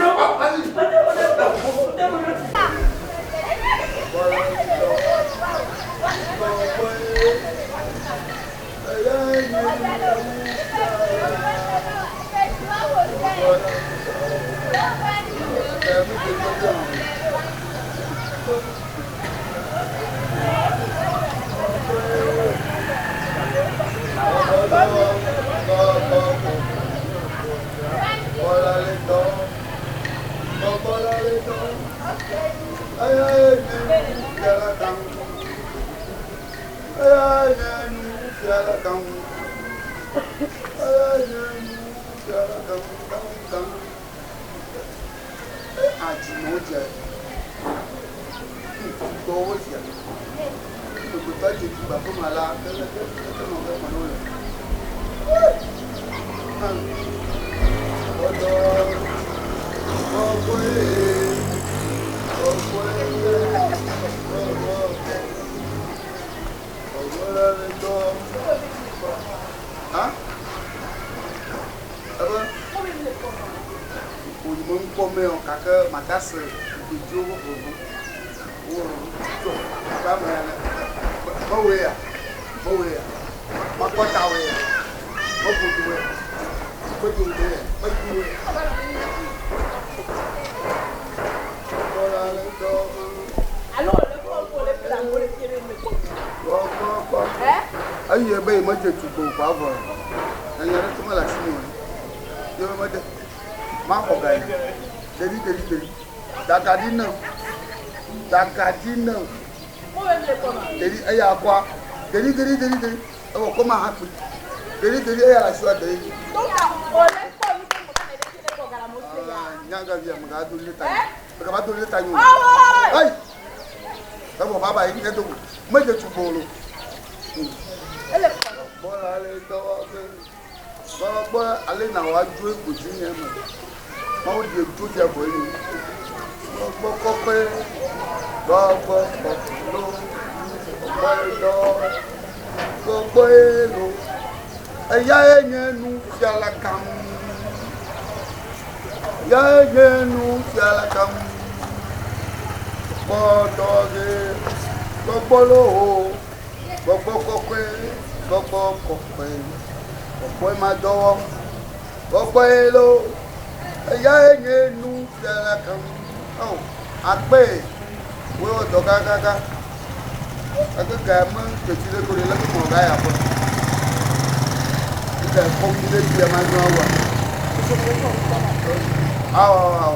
Eye be medze tugbe o vɔ enya ɖeke mele asi me o. Ye be mede maxɔ ga yi. Ɖevi ɖevi ɖevi. Dagaɖi ne. Dagaɖi ne. Ɖevi eya kɔa. Ɖevi ɖevi ɖevi ɖevi. Ewɔ kɔ ma hã kpui. Ɖevi ɖevi eya le asi wa ɖevi. Nyagavi ame gado leta nyo. Gaba do leta nyo. Ayi. Ewɔ baba yi ne do. Medze tugbe o lo. Bɔla le dɔwɔƒe. Gbɔgbɔ ale na wòadzo ko dzi nye me. Mawu ɖe dzo fia ko enye. Gbɔgbɔ kɔkɔe. Gbɔgbɔ kɔkɔe lo. Gbɔgbɔ dɔ. Gbɔgbɔ lo. Eyae nye nufiala gã. Eyae nye nufiala gã. Gbɔdɔ ge. Gbɔgbɔ lo. Gbɔgbɔ kɔkɔe. Gbɔgbɔ kɔkɔe. Kɔkɔe ma dɔwɔ. Gbɔgbɔe lo. Eyae nye nufiala gã. Ɔ akpe. Wowɔ dɔ gãgãgã. Gake ga me teti ɖe ko ɖe leke mɔ ga ya ƒe. Ega kpɔ mi ɖe fia ma nyɔ wa. Awo awo awo.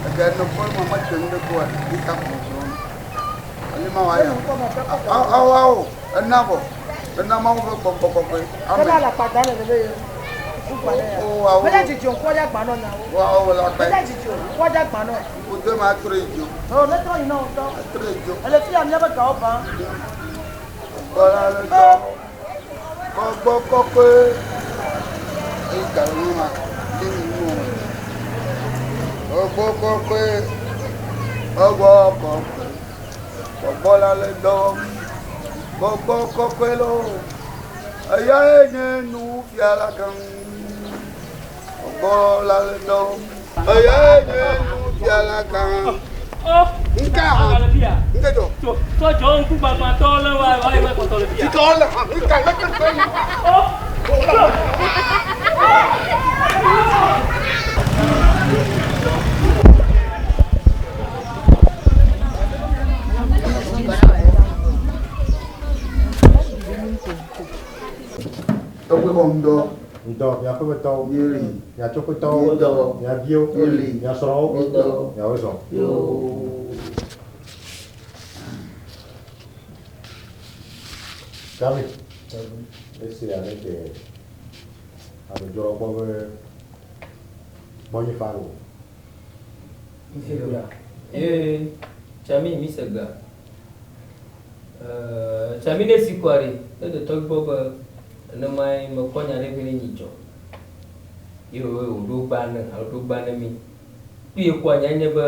Ega ne kpɔ ma ma te ŋɖe ko ni ta ko no. Ali ma wa ya. Awo awo awo. Ena bɔ. Ena ma wo gbɔ gbɔ gbɔ. Amen. Kaba la kpada le be ye. O awo. Mede dzidzo ŋkɔ dza gba nɔ nyawo. Wo awo la kpa. Mede dzidzo ŋkɔ dza gba nɔ. O de ma trɔ idzo. O ne trɔ yi na ŋutɔ. Trɔ idzo. Ele fi ya míaƒe gawo bã. Gbɔla le dɔ. Gbɔgbɔ kɔkɔe. Eyi gawo ma. Ne nu. Gbɔgbɔ kɔkɔe. Gbɔgbɔ kɔkɔe. Gbɔgbɔ la le dɔ. Gbɔgbɔ kɔkɔe lo. Eyae nye nufiala gã. Gbɔgbɔ la le dɔ. Eyae nye nufiala gã. Nka hã. Nke jɔ. Tɔjɔ ŋku gbagbãtɔ le wa wa ye kpɔtɔ le fia. Titɔ le hã. Nka le keke yi. Bɔ ŋdɔ. Ŋdɔ, mia ƒemetɔwo. Míeli. Mia tsoƒetɔwo. Míedɔ. Mia viwo. Míeli. Mia srɔ̃wo. Míedɔ. Miawo zɔ. Yoo. Gami. Esi ale de amedzroa gbɔ be gbɔnye fa o. Ee, Tsami mi se gbea. Ee, Tsami ne si kɔa ɖe, ne de tɔgbi gbɔ be nenemae mekɔ nya ɖe vɛ ne nyi dzɔ. Ye wòɖo gba ne alo ɖo gba ne mi. Kpuie kɔa nya nye be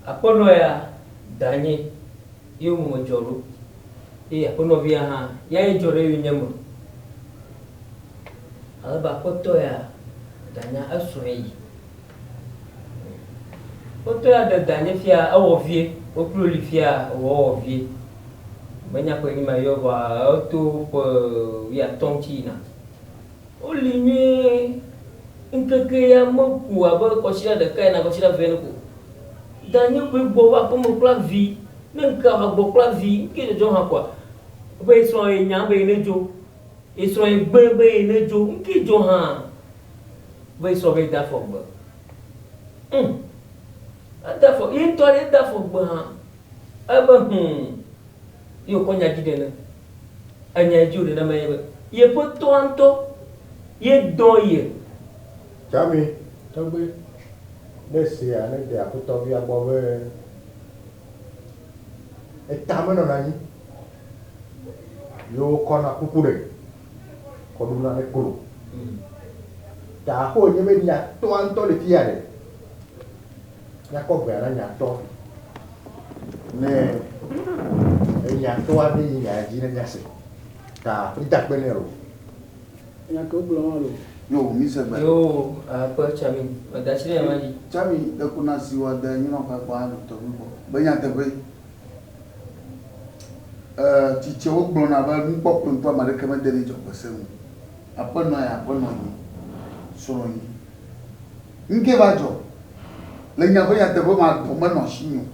aƒenɔ ya danye ye wo me dzɔ ɖo. Eye aƒenɔvia hã ya ye dzɔ ɖe yonyeme. Ale be aƒetɔ ya danya esrɔ̃e yi. Aƒetɔ ya ɖe danye fia ewɔ vie. Wokpli woli fia ewɔwɔ vie. Menya ƒe nyi ma yɔ vɔa eto ƒe wuiatɔ̃ ŋuti yina. Woli nyuie. Ŋkeke ya meku abe kɔsiɖa ɖeka ene kɔsiɖa eve ene ko. Danye koe gbɔ va aƒeme kple vi. Ne ŋkea va gbɔ kple vi, ŋke dzɔdzɔ hã koa, be esrɔ̃ ye nya be ye ne dzo. Esrɔ̃ ye gbe be ye ne dzo. Ŋke dzɔ hã be esrɔ̃ be da afɔ gbe. Hm. Eda afɔ, ye ŋutɔ ɖe eda afɔ gbe hã. Ebe hm. Ye wòkɔ nya dzi ɖe ne. Enya dzi wòɖe na me ye be yeƒe tɔa ŋutɔ ye dɔ ye. Tsami, tɔgbe, ne sea ne de aƒetɔvia gbɔ be eta menɔna anyi ye wokɔna kuku ɖe kɔ ɖuna ne klo. Ta xo nye be nya tɔa ŋutɔ le fia ɖe. Míakɔ gbea na nya tɔ ne enya tɔa ne yi nya dzi ne míase. Ta mída akpe nɛ o. Nya ke wogblɔ hã lo. Yo, mi se gbe. Yo, akpe Tsami, meda asi ɖe nya ma dzi. Tsami, ɖeko na si wɔ de nyinɔƒe gbɔ aɖo tɔgbi gbɔ. Be nyateƒe. Ee, tsitsewo gblɔna be nukpɔkpɔe ŋku ame aɖeke mede ɖe dzɔgbese ŋu. Aƒenɔ ya aƒenɔ nyi, srɔ̃ nyi. Ŋke va dzɔ. Le nya ƒe nyateƒe ma dɔ menɔ asinye o.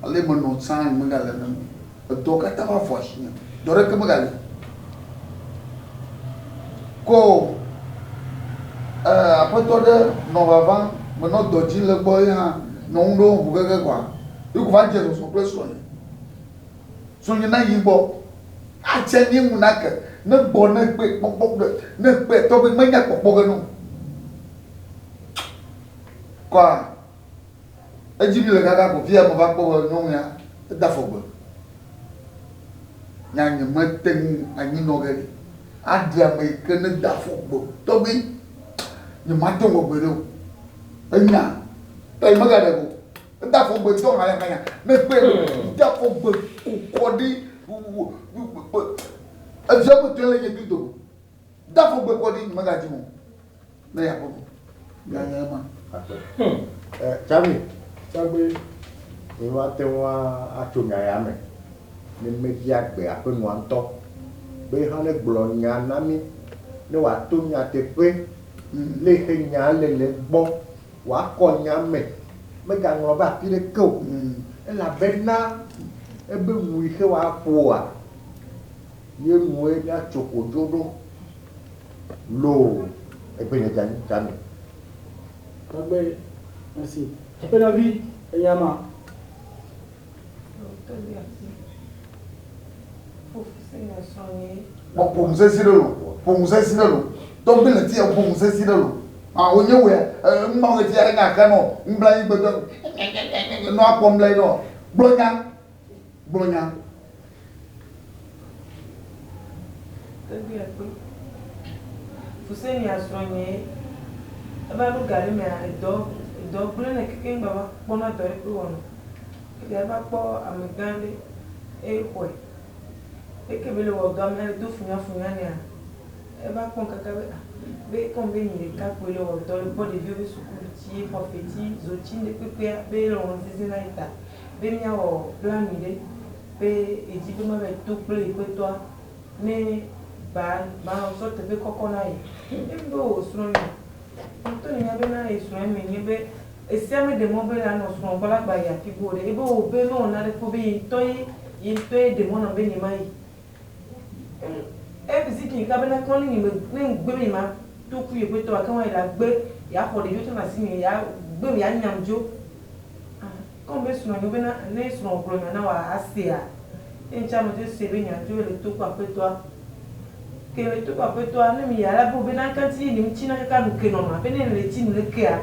Ale menɔ tsã nye megale nem. Edɔ katã va vɔ asinye. Dɔ ɖeke megali. Ko ee aƒetɔ ɖe nɔ vava menɔ dɔ dzi le gbɔ ye hã nɔ ŋu ɖo ʋu gege kɔa. Ye ko va dze zɔzɔ kple srɔ̃nye. Srɔ̃nye na yi gbɔ. Atse nye ŋu nake. Ne gbɔ ne kpe kpɔkpɔ ne kpe tɔgbi menya kpɔkpɔ ge no. Kɔa edzi mi le kaka ko fia me va kpɔ be nyɔnu ya eda afɔ gbe. Nya nye mete ŋu anyi nɔ ge ɖi. Aɖi ame yi ke ne da afɔ gbe tɔgbi nye mate ŋu gbe ɖe o. Enya ta yi megaɖe go. Eda afɔ gbe ŋutɔ hanya ne kpe da afɔ gbe kɔ ɖi evia me tɔ le nye kli dome. Da afɔ gbe kɔ ɖi nye megadzi o. Ne ya kpɔ nya nya ma. Tsami, tɔgbi, mi mate ŋu atso nya ya me ne mebia gbe aƒenɔa ŋutɔ be hã ne gblɔ nya na mí ne wòato nyateƒe le xe nya le le gbɔ wòakɔ nya me megaŋlɔ be afi ɖeke o elabena ebe nu yi xe wòaƒoa ye nue míatso kodzo ɖo loo egbe nye dzanyi Tsami. Tɔgbe, merci. Aƒenɔvi, enya ma. Bɔ ƒo nu sesĩ ɖe lo. Ƒo nu sesĩ ɖe lo. Tɔgbi le tia ƒo nu sesĩ ɖe lo. Ah, wonye wòe. Ŋma le tia enya ke nɔ. Ŋbla anyi gbedɔ. Nɔ akpɔ ŋbla yi nɔ. Gblɔ nya. Gblɔ nya. Tɔgbi akpe. Fuseni asrɔ̃nye eva ɖo ga ɖe mea edɔ edɔ gblẽ ne kekeŋ gba va kpɔna dɔ ɖe kpe wɔna. Eya va kpɔ amegã ɖe eye xɔe. Eke be le wɔ dɔ amea le do funyafunya nea eva kpɔ kaka be ah be comme be nyi ɖeka kpoe le wɔ dɔ le kpɔ ɖeviwo be suku tsi, xɔfetsi, zotsi ŋɖe kpekpea be le wɔ ŋzizi na ye ta be míawɔ plan ɖe be edzi be mava yi to kple yi ƒe tɔa ne ba ba sɔ teƒe kɔkɔ na ye. Emi be wò srɔ̃nye. Ŋutɔ nye nya be na ye srɔ̃ me nye be esia meɖe mɔ be la nɔ srɔ̃ gbɔ la gba yi afi bo ɖe. Ebe wò be mewɔ naɖeke be ye ŋutɔ ye ye ŋutɔ ye ɖe mɔ nam be nye ma yi. Ezi dzi kaka bena keŋ ne nye me ne ŋgbe be nye ma to ku yeƒe tɔa keŋ ye la gbe ya xɔ ɖeviwo tsã le asinye ya gbe ya nyam dzo. Ah kɔm be srɔ̃ nyo bena ne srɔ̃wò gblɔ nya na wòa asea? Ne ŋtsã me te se be nya dzo le to ku aƒetɔa. Ke le to ku aƒetɔa ne mi ya la be bena ŋka ŋti ye nye ŋtsi na kaka nu ke nɔ ma be ne le tsi nu le kea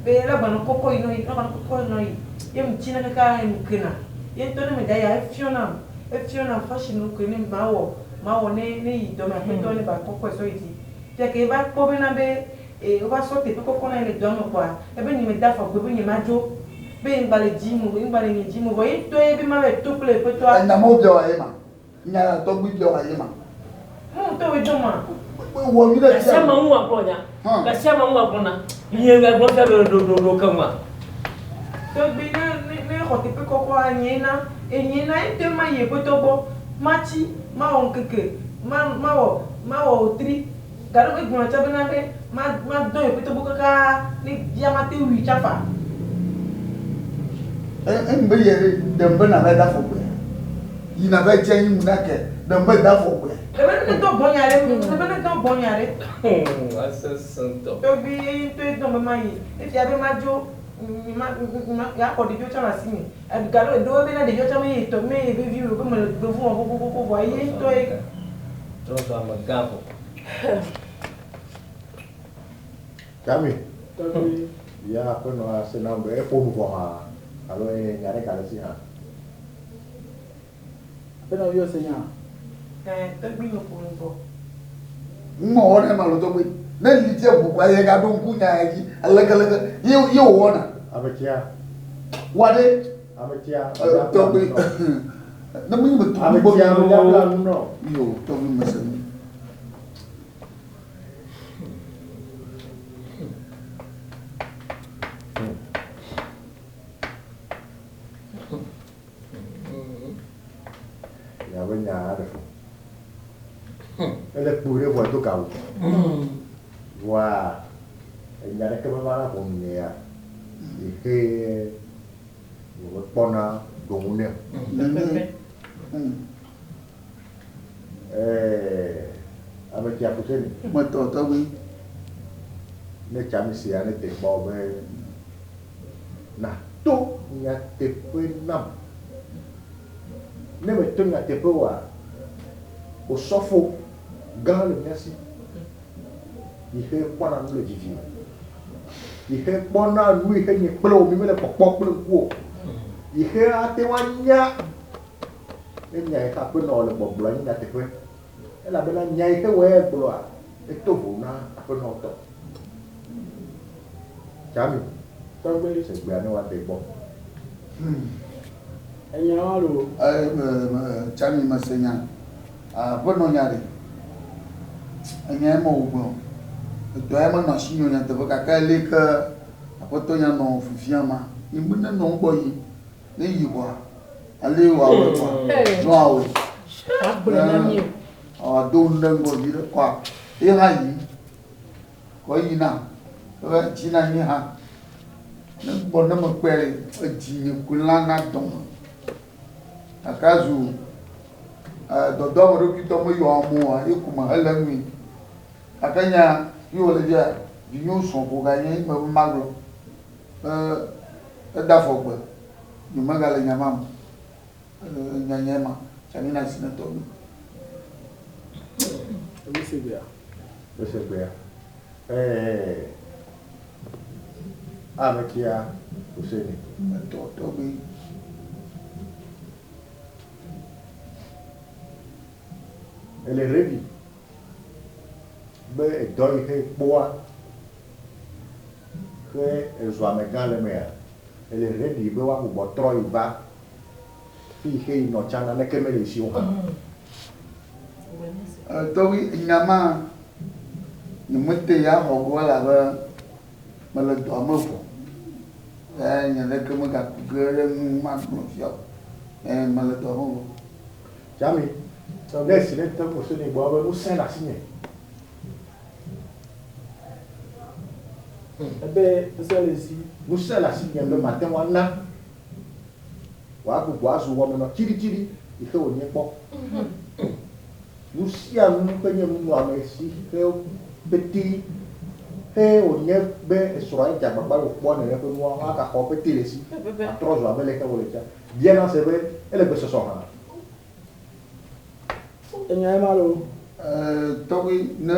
be la gba nɔ kɔkɔ yi nɔ yi la gba nɔ kɔkɔ yi nɔ yi ye ŋtsi na kaka enu ke na. Ye ŋtɔ ne me da ya efiɔ nam efiɔ nam fashion ke ne ma wɔ ma wɔ ne ne yi dɔ me aƒetɔ ne ba kɔkɔe sɔ yi dzi. Fia ke eva kpɔ bena be e wova sɔ teƒe kɔkɔ na ye le dɔa me kpoa ebe nye me da afɔ gbe be nye ma dzo be ye ŋgba le dzi me ŋgba le nye dzi me vɔ ye ŋtɔ ye be ma va yi to kple ƒetɔa. Enya mawo biɔ wa ye ma. Nya ya tɔgbi biɔ wa ye ma. Mu ŋtɔ woe dɔ ma. Wɔ nyuiɖe fia. Gasia ma ŋu wa gblɔ nya. Gasia ma ŋu wa gblɔ na. Nye ga gblɔ fia ɖo ɖo ɖo ɖo ke ŋua. Tɔgbi ne ne ne xɔ teƒe kɔkɔ nye na enye na ye ŋtɔ ma yi ƒetɔ gbɔ ma tsi ma wɔ ŋkeke ma ma wɔ ma wɔ wetri gaɖo be gblɔ tsã bena be ma ma dɔ ye ƒetɔ gbɔ kaka ne via ma te wui tsã fa. E be yɛ ɖe ɖem be na va da fɔ gbe. Yi na va dze anyi ŋu na ke ɖem be da fɔ gbe. Ebe ne dɔ gbɔ nya ɖe ebe ne dɔ gbɔ nya ɖe. Asese ŋutɔ. Tɔgbi ye ŋutɔ ye dɔ be ma yi efia be ma dzo ma ma ya xɔ ɖeviwo tsã le asi me. Gaɖo eɖewo bena ɖeviwo tsã me ye tɔ me ye be viwo be me le gbevu wɔ xoxoxo vɔa ye ŋutɔ ye. Trɔ zu amegã vɔ. Tsami. Tɔgbi. Ya aƒenɔ ase nam be eƒo nu vɔ hã alo nya ɖe gale si hã. Aƒenɔ yɔ se nya. Ɛɛ tɔgbi me ƒo nu vɔ. Ŋmɔ wɔ ne ma lo tɔgbi. Ne li tse ʋu kɔa ye ga ɖo ŋku nya ya dzi aleke ye ye wòwɔna. Ame tsia. Wa ɖe. Ame tsia. Tɔgbi. Ne mi me tɔgbi Ame tsia me ɖabla nu nɔ. Yo tɔgbi me se nu. Ya be nya aɖe fo. Ele kpui ɖe vɔa do gawu. Vɔa enya ɖeke meva na ʋɔnu nye ya. Yi xe wòbe kpɔna ɖo ŋu nɛ. Ame tsia ƒo seni. Metɔ tɔgbi. Ne tsami sia ne te kpɔ be na to nyateƒe nam. Ne meto nyateƒe oa, osɔfo gã le mía si. Yi xe kpɔna nu le vivi me. Yi xe kpɔna nu yi xe nye kple wò mi mele kpɔkpɔ kple ŋku o. Yi xe ate ŋu anya ne nya yi xe aƒenɔ le gbɔgblɔ nye nyateƒe. Elabena nya yi xe wɔe gblɔa eto vo na aƒenɔ tɔ. Tsami. Tɔgbi. Se gbea ne woate gbɔ. Enya wa lo. Tsami me se nya. Aƒenɔ nya ɖe. Enya ye me wò gblɔ. Edɔ ya menɔ asi nyo nyateƒe gake ele ke aƒetɔ nya nɔ fifia ma. Yi me ne nɔ ŋgbɔ yi. Ne yi kɔa. Ale wòawɔe kɔa. Nɔ awɔe. Agblɔe na mi o. Ado nu ɖe ŋgɔ vi ɖe kɔa. Ye hã yi. Kɔ yi na. Ebe dzi na nye hã. Ne gbɔ ne me kpɔe ɖe, edzi nye koe lã na dɔme. Gake zu dɔdɔ ame ɖokuitɔ meyɔ amewoa, ye ko me hele nui. Gake nya yi wòle dzia, vinyewo srɔ̃ ƒo ga nye me be magblɔ. Eda afɔ gbe. Nye megale nya ma me. Nya nye ma. Tsami na asi ne tɔgbi. Emi se gbea. Emi se gbea. Ame tsia Hussein. Etɔ tɔgbi. Ele ready be edɔ yi xe kpɔa xe ezu amegã le mea. Ele ready be woagbugbɔ trɔ yi va fi yi xe yi nɔ tsã naneke mele esi o hã. Tɔgbi nya ma nye mete ya xɔ go elabe mele dɔa me vɔ. Nye ɖeke megaku ge ɖe nu magblɔ fia o. Mele dɔa me vɔ. Tsami, ne esi ne te ŋu seni gbɔ be ŋusẽ le asinye. Ebe ŋusẽ le esi. Ŋusẽ le asinye be mate ŋu ana wòagbugbɔ azu wɔmenɔ tsiɖitsiɖi yi xe wònye kpɔ. Nu sia nu xe nye nunɔamesi xewo pete xe wònye be esrɔ̃a dze agbagba wòkpɔa nene ƒe nua, woagaxɔ pete le esi atrɔ zu abe leke wòle tsã. Bia na se be ele gbesɔsɔ hã. Enya ye ma loo. Tɔgbi ne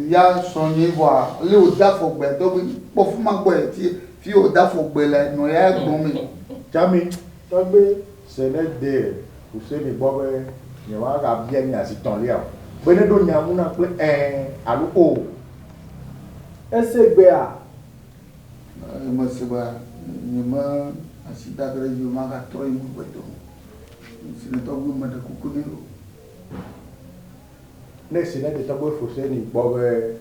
ya srɔ̃nye vɔa lé wòde afɔ gbe tɔgbi kpɔ fi ma gbɔe fi fi wòde afɔ gbe le nɔ ya gblɔm me. Tsami. Tɔgbi. Se ne de Hussein gbɔ be nyemagabia nya zi tɔ̃lia o. Be neɖo nya ŋu nam kple ɛ̃ alo o. Ese gbea? Mese be nyeme asi da ge ɖe edzi o, magatrɔ yi megbe do. Si ne tɔgbi meɖe kuku nɛ o. Ne esi ne de tɔgbi Fuseni gbɔ be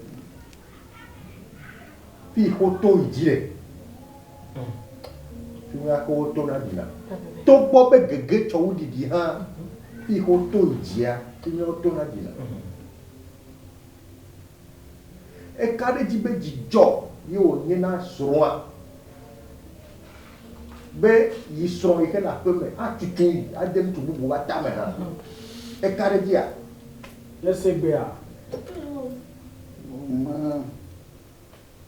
fi xo to yi dzi le, fi mía ke woto na ɖina. Togbɔ be gege tsɔ wu ɖiɖi hã, fi xo to yi dzia, fi mía woto na ɖina. Eka ɖe edzi be dzidzɔ ye wònye na srɔ̃a be yi srɔ̃ yi xe le aƒe me atutu yi ade ŋutsu bubu ƒe atame hã. Eka ɖe edzia? Ese gbea? Me,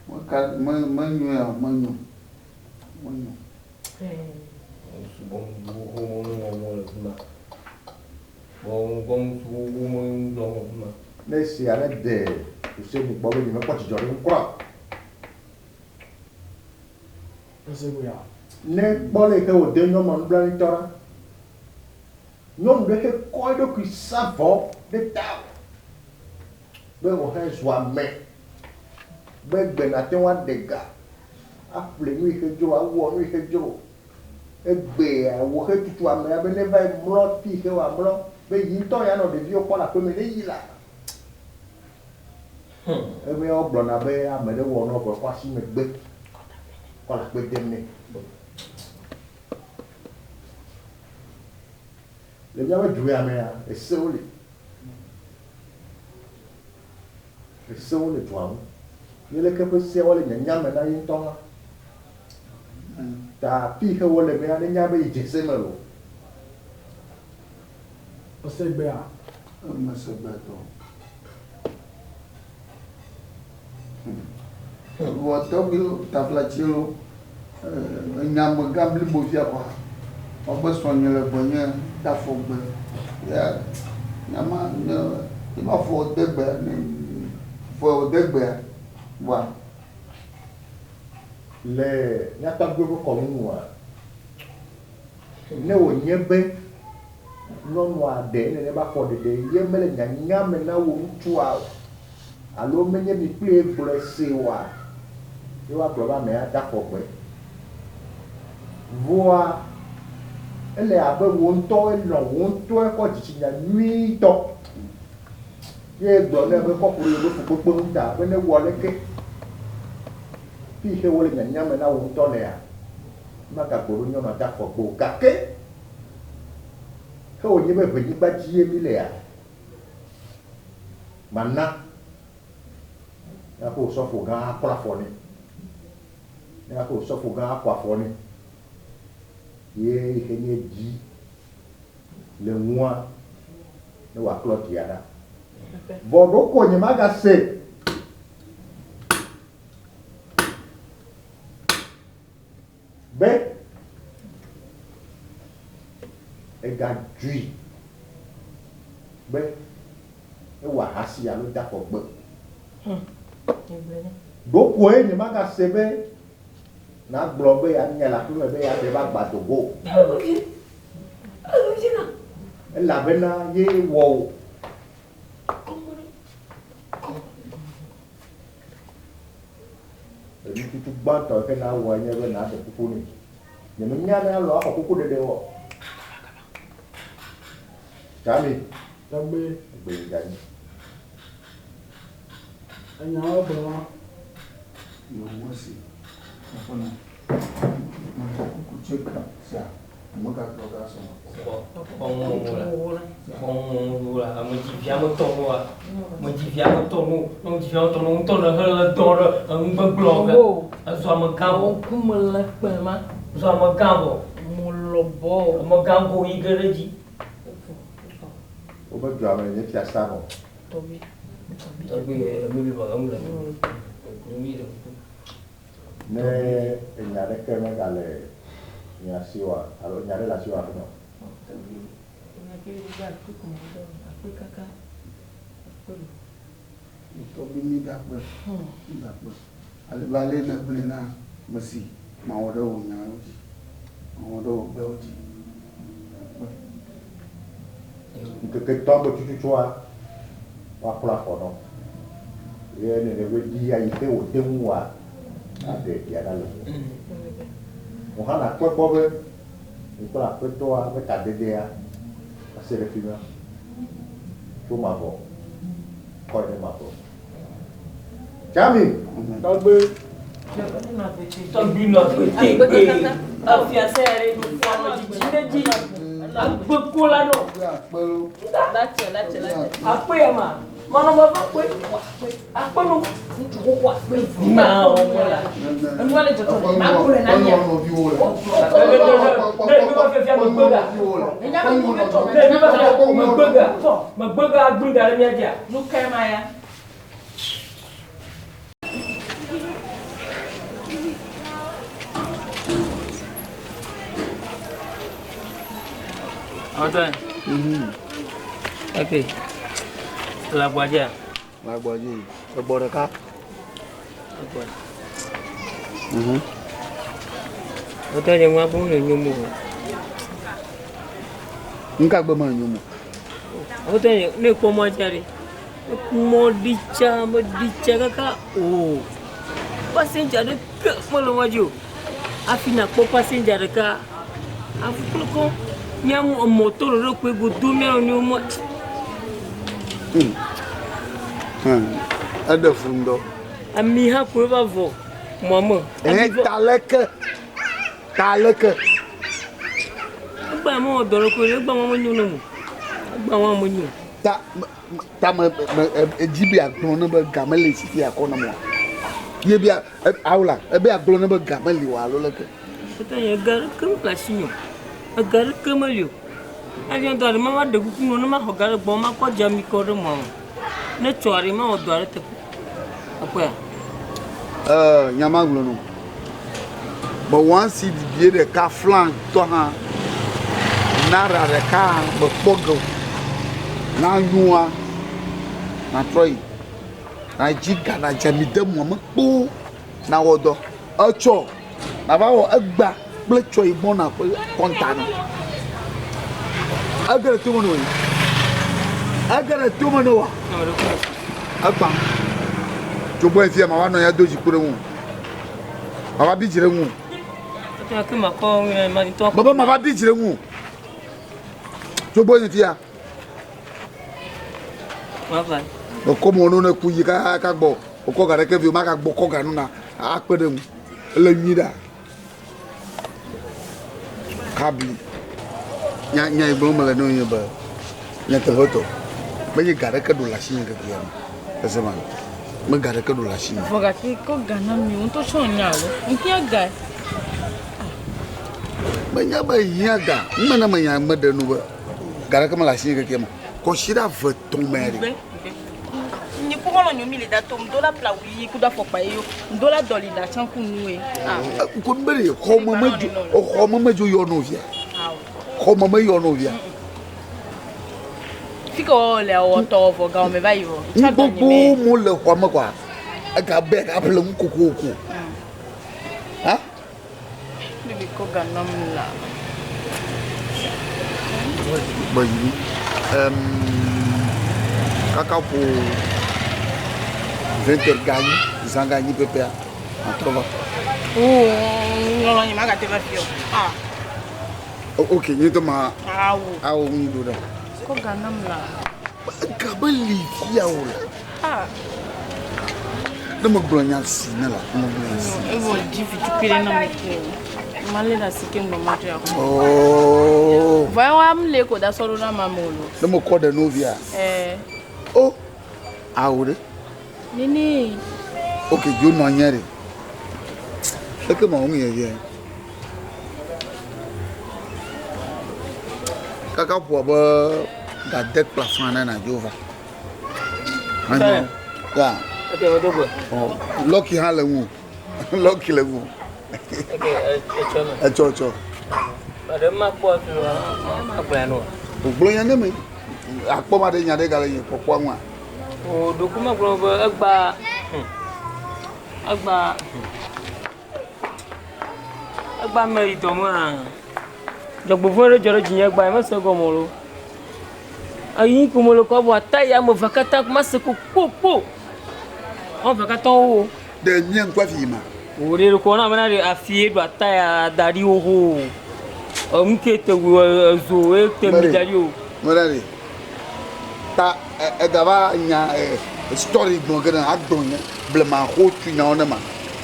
meka, me, menyoe o, menyo, menyo. Ne esia ne de Hussein gbɔ be nyemekpɔ dzidzɔ ɖe eŋu kura o. Ne kpɔ le yi ke wòde nyɔnua nublanuitɔ ɖa. Nyɔnu ɖe xe kɔ eɖokui sa vɔ ɖe tawò be wòhe zu ame be gbe nàte ŋu aɖe ga, aƒle nu yi ke dzro, awɔ nu yi ke dzro. Egbea wò xe tutu amea be neva yi mlɔ fi yi ke wòamlɔ be yi ŋutɔ yeanɔ ɖeviwo kpɔ le aƒeme ne yi la. Eme wogblɔna be ame ɖe wɔ nɔ vɔ kɔ asi megbe kɔ le akpe dem nɛ. Le míaƒe du ya mea, esewo li. Esewo le dua ŋu. Ye leke ƒe seawo le nyanya me na ye ŋutɔ hã. Ta fi yi ke wole mea, nenya be yi dze se me o. Ese gbea? Mese gbe tɔ. Vɔ tɔgbi taflatsiwo enya amegã blibo fia kɔa, wobe srɔ̃nye le gbɔnye da afɔ gbe. Ya nyama ne ye be afɔ de gbea ne afɔ wòde gbea vɔa. Le mía tɔgbuiwo ƒe kɔnu nua, ne wònye be nyɔnua ɖe nene be afɔ ɖeɖe ye mele nyanya me na wò ŋutsua o, alo menye mi kplie gblɔe see oa, ye woagblɔ be amea de afɔ gbe. Vɔa ele abe wò ŋutɔ elɔ̃ wò ŋutɔe kɔ dzitsinya nyuitɔ ye gblɔ nɛ be kɔ ku ɖe yeƒe fukpekpe ŋu ta be newɔ aleke. Fi yi ke wole nyanya me na wò ŋutɔ lea, magagbɔ ɖo nyɔnua de afɔ gbe o. Gake ke wònye be ʋenyigba dzie mílea, mana míaƒe osɔfogã aklɔ afɔ nɛ, míaƒe osɔfogã akɔ afɔ nɛ, ye yi ke nye dzi le ŋua, ne wòaklɔ dzia ɖa. Vɔ ɖoko nyemagase. Be egadzui be ewɔ ahasi alo de afɔ gbe o. Ɖokoe nyemagase be nàgblɔ be yeanya le aƒeme be yeaɖe eƒe agba do go o. Elabena ye wɔ wò. Enututu gbãtɔ yi ke nawɔe nye be nàɖe kuku nɛ. Nyemenya ne alɔ axɔ kukuɖeɖe o. Tami. Tɔgbe. Egbe yi ganyi. Enyawo gblɔ ma. Yewo si. Aƒenɔ. Mexɔ kuku tse ka sia. Megagblɔ ga sɔ. Ebɔ. Amegãgo yi ge ɖe edzi. Evɔ, evɔ. Wobe dua me nye fiasa me. Tɔgbi. Tɔgbi. Tɔgbi emi bi ba ŋu le. Mi ɖe. Ne enya ɖeke megale mia si oa alo nya ɖe le asiwò aƒenɔ. Tɔgbi, enya ke ɖe akpe ko me dɔ, akpe kaka. Akpe lo. Tɔgbi mi da akpe. Mi da akpe. Ale be ale ne gblɔe na ame si mawɔ ɖe wò nyawo dzi. Mawɔ ɖe wò gbewo dzi. Akpe. Ŋkeke tɔ̃ gbe tututua, woaklɔ afɔ nɔ. Ye ne nèbe ɖi ayi xe wòde ŋuwòa, aɖe ɖia ɖa le ŋuwò. Wò hã nàkpɔe gbɔ be mi kple Aƒetɔa ƒe tadedea ase ɖe fi ma tso mavɔ kɔe ɖe mavɔ me. Tsami! Tɔgbi. Tɔgbi nɔ agbe tegbee. Efiase ya ɖe ɖo nɔ dzidzim ɖe edzi. Agbe ko la nɔ. Akpe ya ma. Manɔ me va kpe. Akpe no. Ŋutsu xoxo akpe. Ma wɔ mɔ la. Enua le dzɔdzɔ. Akpe le nanya. Ne mi va fiafia megbe ga. Ne mi va fia megbe ga. Megbe ga agblẽ da ɖe mía dzia. Nu kae ma ya? Antoine. Ok. Le agbadzea? Le agbadze. Egbɔ ɖeka. Egbɔ. Antoine, nye ŋua be le nyo mo. Nuka gbe me nyo mo? Antoine, ne kpɔ mɔ dzia ɖe. Mɔ ɖi tsa, meɖi tsa kaka o. Passenger ɖeke mele mɔa dzi o. Hafi nakpɔ passenger ɖeka, avu kple kɔ. Mía mɔ to ɖoɖo koe godo mía nɔnɔewo mɔ. Eɖe fu ŋutɔ. Ami hã koe va vɔ mɔa me. Ɛhɛn, ta leke? Ta leke? Egbea mewɔ dɔ ɖe koe, egbea mɔ menyo ne mo. Egbea mɔ menyo. Ta ta me me edzi be agblɔ ne be ga mele si fi akɔ ne mɔa. Ye bia awla ebe agblɔ ne be ga meli o alo leke. Tata nye ga ɖeke mele asinye o. Ega ɖeke meli o. Hafi ŋutɔ ɖe mava ɖe kuku nɔ ne maxɔ ga ɖe gbɔ makɔ dze ami kɔ ɖe mɔa me. Ne tsɔ aɖe mawɔ dɔ aɖe teƒe. Ekpɔea? Ee, nya ma gblɔ nɔ. Be one cedi bie ɖeka flan tɔ hã naira ɖeka me kpɔ ge o. Na nyoa natrɔ yi. Na dzi ga na dze ami de mɔa me kpo na wɔ dɔ. Etsɔ nava wɔ egba kple tsɔ yi gbɔna ƒe kɔnta nɔ. Ege ɖe tome nɔ yi. Ege ɖe tome nɔ wa. Egbã. Tso gbɔ yi fia ma va nɔ ya do dziku ɖe ŋu. Ma va bi dzi ɖe ŋu. Bebe ma va bi dzi ɖe ŋu. Tso gbɔ yi fia. Mekɔ mɔ no ne ku yi kaka gbɔ. Wokɔ ga ɖeke vi o ma gbɔ kɔ ga nu na akpe ɖe ŋu. Ele nyui ɖa. Kabli. Nya nya yi gblɔm mele ne nye be nyateƒetɔ menye ga ɖeke ɖo le asinye ŋkeke ya me. Ese ma? Me ga ɖeke ɖo le asinye. Vɔ gake kɔ ga na mi ŋutɔ tsɔ nya alo ŋhiã ga. Menya be hiã ga. Nume ne menya meɖe nu be ga ɖeke mele asinye ŋkeke ya me. Kɔsiɖa ve tɔ̃ me ɖe. Nye ku xɔlɔ̃ nyo mi le da tom do la pla wu yi ku do afɔkpa yi yo do la dɔli da tsã ku nu ye. Ko be ɖe xɔ me me dzo xɔ me me dzo yɔ no via. Xɔ me me yɔ no via. Fi ke wɔ le wɔ tɔ vɔ ga me va yi vɔ. Nu gbogbo mo le xɔ me kɔa. Ega be ga ƒle nu kokoko. Ha? Bibi kɔ ga nam la. Gbe yi. Em kaka ƒo 20 heures ganyi, zã ganyi pɛpɛa, matrɔ va. Oo, ŋlɔlɔ nye magate va fi o. Ah. Ok, nye ŋutɔ ma. Awo. Awo ŋu ɖo ɖa. Kɔ ga nam la. Ga meli fia o la. Ah. Ne megblɔ nya si ne la, ne megblɔ nya si. Evɔ dzi vitukui ɖe na me ke o. Male ɖe asi ke ŋgbɔ ma dze akɔ. Oh. Vɔ ewa m le ko da sɔ ɖo na ma me o lo. Ne mekɔ ɖe no via. Eh. O. Awo ɖe. Nini. Ok, dzo nɔ anyi ɖe. Eke ma wo ŋu yɛ yɛ. Kaka ƒoa be gade kple afã ne nàdzo va. Anyo. Ya. Ok, medo gbe. Ɔ, Lucky hã le ŋu. Lucky le ŋu. Ok, etsɔ me. Etsɔ etsɔ. Aɖe makpɔ afi wa magblɔe nɔ. Wògblɔ nya ne me. Akpɔ ma ɖe nya ɖe gale nye kpɔkpɔa ŋua. O ɖoku magblɔ be egba egba egba me yi dɔ mea dzɔgbevɔ̃e ɖe dzɔ ɖe dzinye egba mese egɔme o. Eyi ko mele kɔ vɔa ta ya ame eve katã mase ko kpokpo. Wɔme eve katã wowo. Ɖe mía ŋku afi yi ma. Wò ɖe ɖeko na bena ɖe afi ye ɖo ata ya da ɖi xoxo. Enu ke te wu ezo ye te mi da ɖi o. Mele ɖe. Ta egava nya story gblɔ ge na agblɔ nye blema xo tu nyawo ne ma.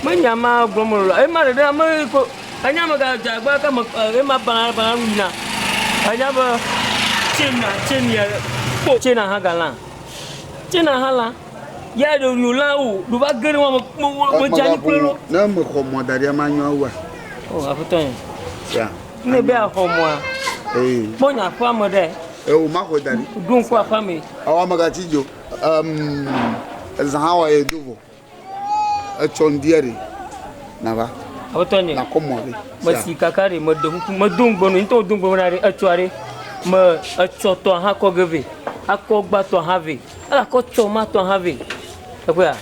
Me nya ma gblɔ me lo. Ema ɖeɖe ame ko enya me ga dza gba ka me ema bana bana nu yina. Enya be tsena tsenia kpo tsena hã galã. Tsena hã lã. Ya ɖe ɖo lã o ɖo va ge ɖe wa me me dza anyi kple lo. Ne me xɔ mɔ da ɖia ma nyɔ wua. O aƒetɔ nye. Ya. Ne be axɔ mɔa. Ee. Kpɔ nye aƒea me ɖe. Ee o ma xɔ da ɖi. Ɖo ŋku aƒea me. Awɔ ame gatsi dzo. Um, ezã hã wɔ ye do vɔ. Etsɔ ŋdia ɖe. Nava. Aƒetɔ nye. Nakɔ mɔ ɖe. Mesi kaka ɖe meɖe kuku medo ŋugbe no ŋutɔ do ŋugbe na ɖe etsɔa ɖe me etsɔ tɔ hã kɔ ge vɛ akɔ gba tɔ hã vɛ akɔ tsɔ ma tɔ hã vɛ eƒea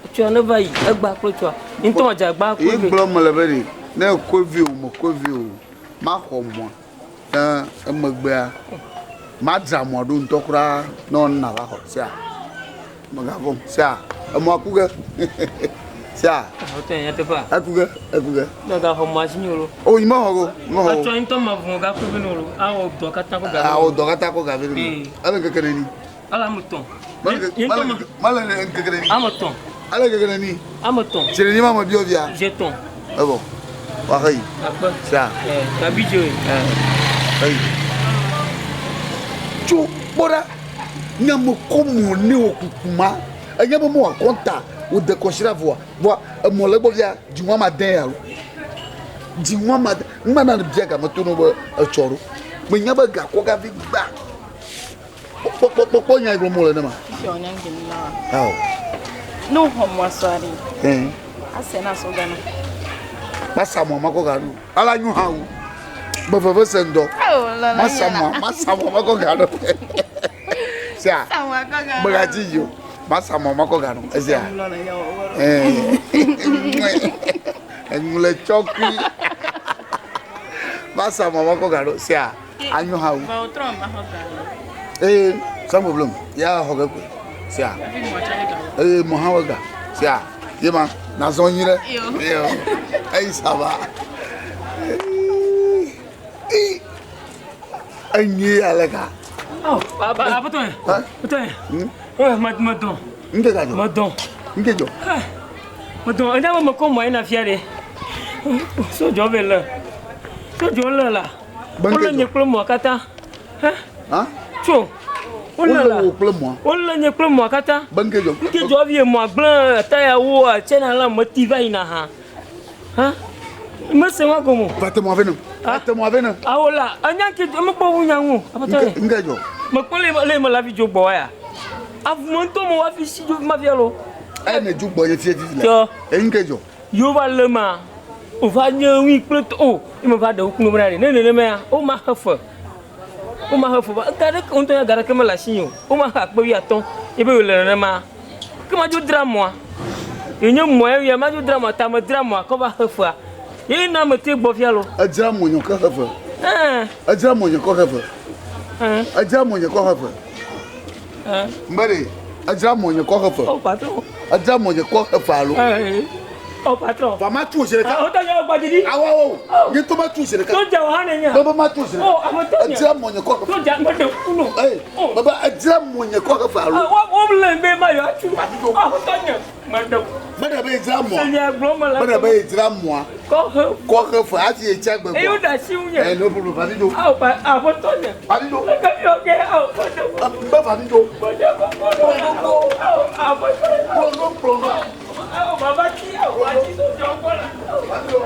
etsɔa ne va yi egba kple tsɔa ŋutɔ ma dze agba kple vɛ. Gblɔ mele be ɖe ne ekɔe vɛ o mekɔe vɛ o maxɔ mɔa ne emegbea madzra mɔa ɖo ŋutɔ kura ne nava xɔ sia. Mègavɔ̃ o. Sea, emɔa ku ge. Sea. Aƒetɔ nye nyateƒea. Eku ge, eku ge. Mègaxɔ mɔa si nye o lo. O, nyemexɔ go, nyemexɔ o. Etsɔ ŋutɔ mavɔ̃ gaku vi ne o lo. Awɔ dɔ katã kɔ gavi. Awɔ dɔ katã kɔ gavi ne. Ele ŋkeke neni? Ele ame etɔ̃. Mele ŋkeke neni? Ame etɔ̃. Ele ŋkeke neni? Ame etɔ̃. Tsi neni ma me biɔ via? Dze etɔ̃. Evɔ. Woaxe yi. Akpe. Sea. Gabi dzoe. Eyi. Tso kpɔ ɖa. Nye me kɔ mɔ ne wò kuku ma, enye be mewɔ akɔnta wò de kɔsiɖa vɔa, vɔa emɔ le egbɔ fia, dziŋua ma de ya lo. Dziŋua ma de, numa na bia game to no be etsɔ ɖo. Menya be ga kɔ gavi gba. Kpɔ kpɔ kpɔ kpɔ nya gblɔm wole ne ma. Ao. Ne wòxɔ mɔa sɔa ɖe. Ɛn. Ase na sɔ gana. Masa mɔ ma kɔ ga ɖo. Ala nyo hã wu. Be veve se ŋdɔ. Masa mɔ, masa mɔ ma kɔ ga ɖo. Sia. Megatsi dzi o. Masa mɔ ma kɔ ga ɖo. Esia. Enu le tsɔkui. Masa mɔ ma kɔ ga ɖo. Sia. Anyo hã wu. Ee, sans problème. Ya xɔ ge koe. Sia. Ee, mɔ hã wɔ ga. Sia. Ye ma, nazɔ nyi ɖe. Yo. Eyi ça va. Enyi ale ka. Oh, aƒetɔ ye. Aƒetɔ ye. Medɔn. Nke ka dzɔ? Medɔn. Nke dzɔ? Medɔn. Enya be mekɔ mɔ yina fia ɖe. Sodzawo vɛ lé. Sodzawo lé la. Wolé nye kple mɔa katã. Tso. Wolé wò kple mɔa. Wolé nye kple mɔa katã. Be ŋke dzɔ. Ŋke dzɔ vie mɔa gblẽ tayawo tsena la meti va yina hã. Hã. Mese wa gɔme o. Va te mɔa vɛ ne. Va te mɔa vɛ ne. Awo la enya ŋke dzɔ mekpɔ ŋu nya ŋu. Aƒetɔ ye. Ŋke dzɔ. Mekpɔ le le me la vi dzo gbɔ wa ya. Avu me ŋutɔ me wa fi si dzo ma via lo. Eye ne dzo gbɔ ye fie fifi la. Tsɔ. Ŋke dzɔ. Yewo va lé ma, wova nye ŋui kple tɔ o, ye meva ɖe wo kunu bena ɖe ne nenema woma xe fe, woma xe fe va ga ɖeke ŋutɔ ya ga ɖeke mele asinye o, woma xe akpe wuiatɔ̃ ye be yewole nenema ke madzo dra mɔa, ye nye mɔ ya ya madzo dra mɔa ta medra mɔa kɔ va xe fea ye na mete gbɔ fia lo. Edzra mɔ nye kɔ xe fe. Ɛɛ. Edzra mɔ nye kɔ xe fe. Ɛɛ. Edzra mɔ nye kɔ xe fe. Ɛɛ. Mbe ɖe edzra mɔ nye kɔ xe fe. O patron. Edzra mɔ nye kɔ xe fe alo. Ɛɛ. O patron. Va ma tu zi ɖeka. O tɔ nye gbadzi ɖi. Awa o. Nye to ma tu zi ɖeka. To dza o hã ne nya. Bebe ma tu zi ɖeka. O aƒetɔ nye. Edzra mɔ nye kɔ xe fe. To dza me ɖe ku no. Ee. Bebe edzra mɔ nye kɔ xe fe alo. Wo wo le be ma yɔ atu. Aƒetɔ nye me ɖe ku. Meɖe be yedzra mɔa. Senya gblɔ me la. Meɖe be yedzra mɔa. Kɔ xe. Kɔ xe fe hafi yetsi agbe gbɔ. Eyo ɖe asi ŋu nye. Ee no problem va mi do. Awo pa aƒetɔ nye. Va mi do. Leke mi wɔ ke awo kɔ ɖe ku. Be va mi do. Kplɔ ɖe kɔ kɔ ɖe. Kplɔ ɖo. Awo aƒetɔ nye. Kplɔ ɖo kplɔ ɖo. Awo baba ti awo ba ti so jɔ kɔ la. Va mi do.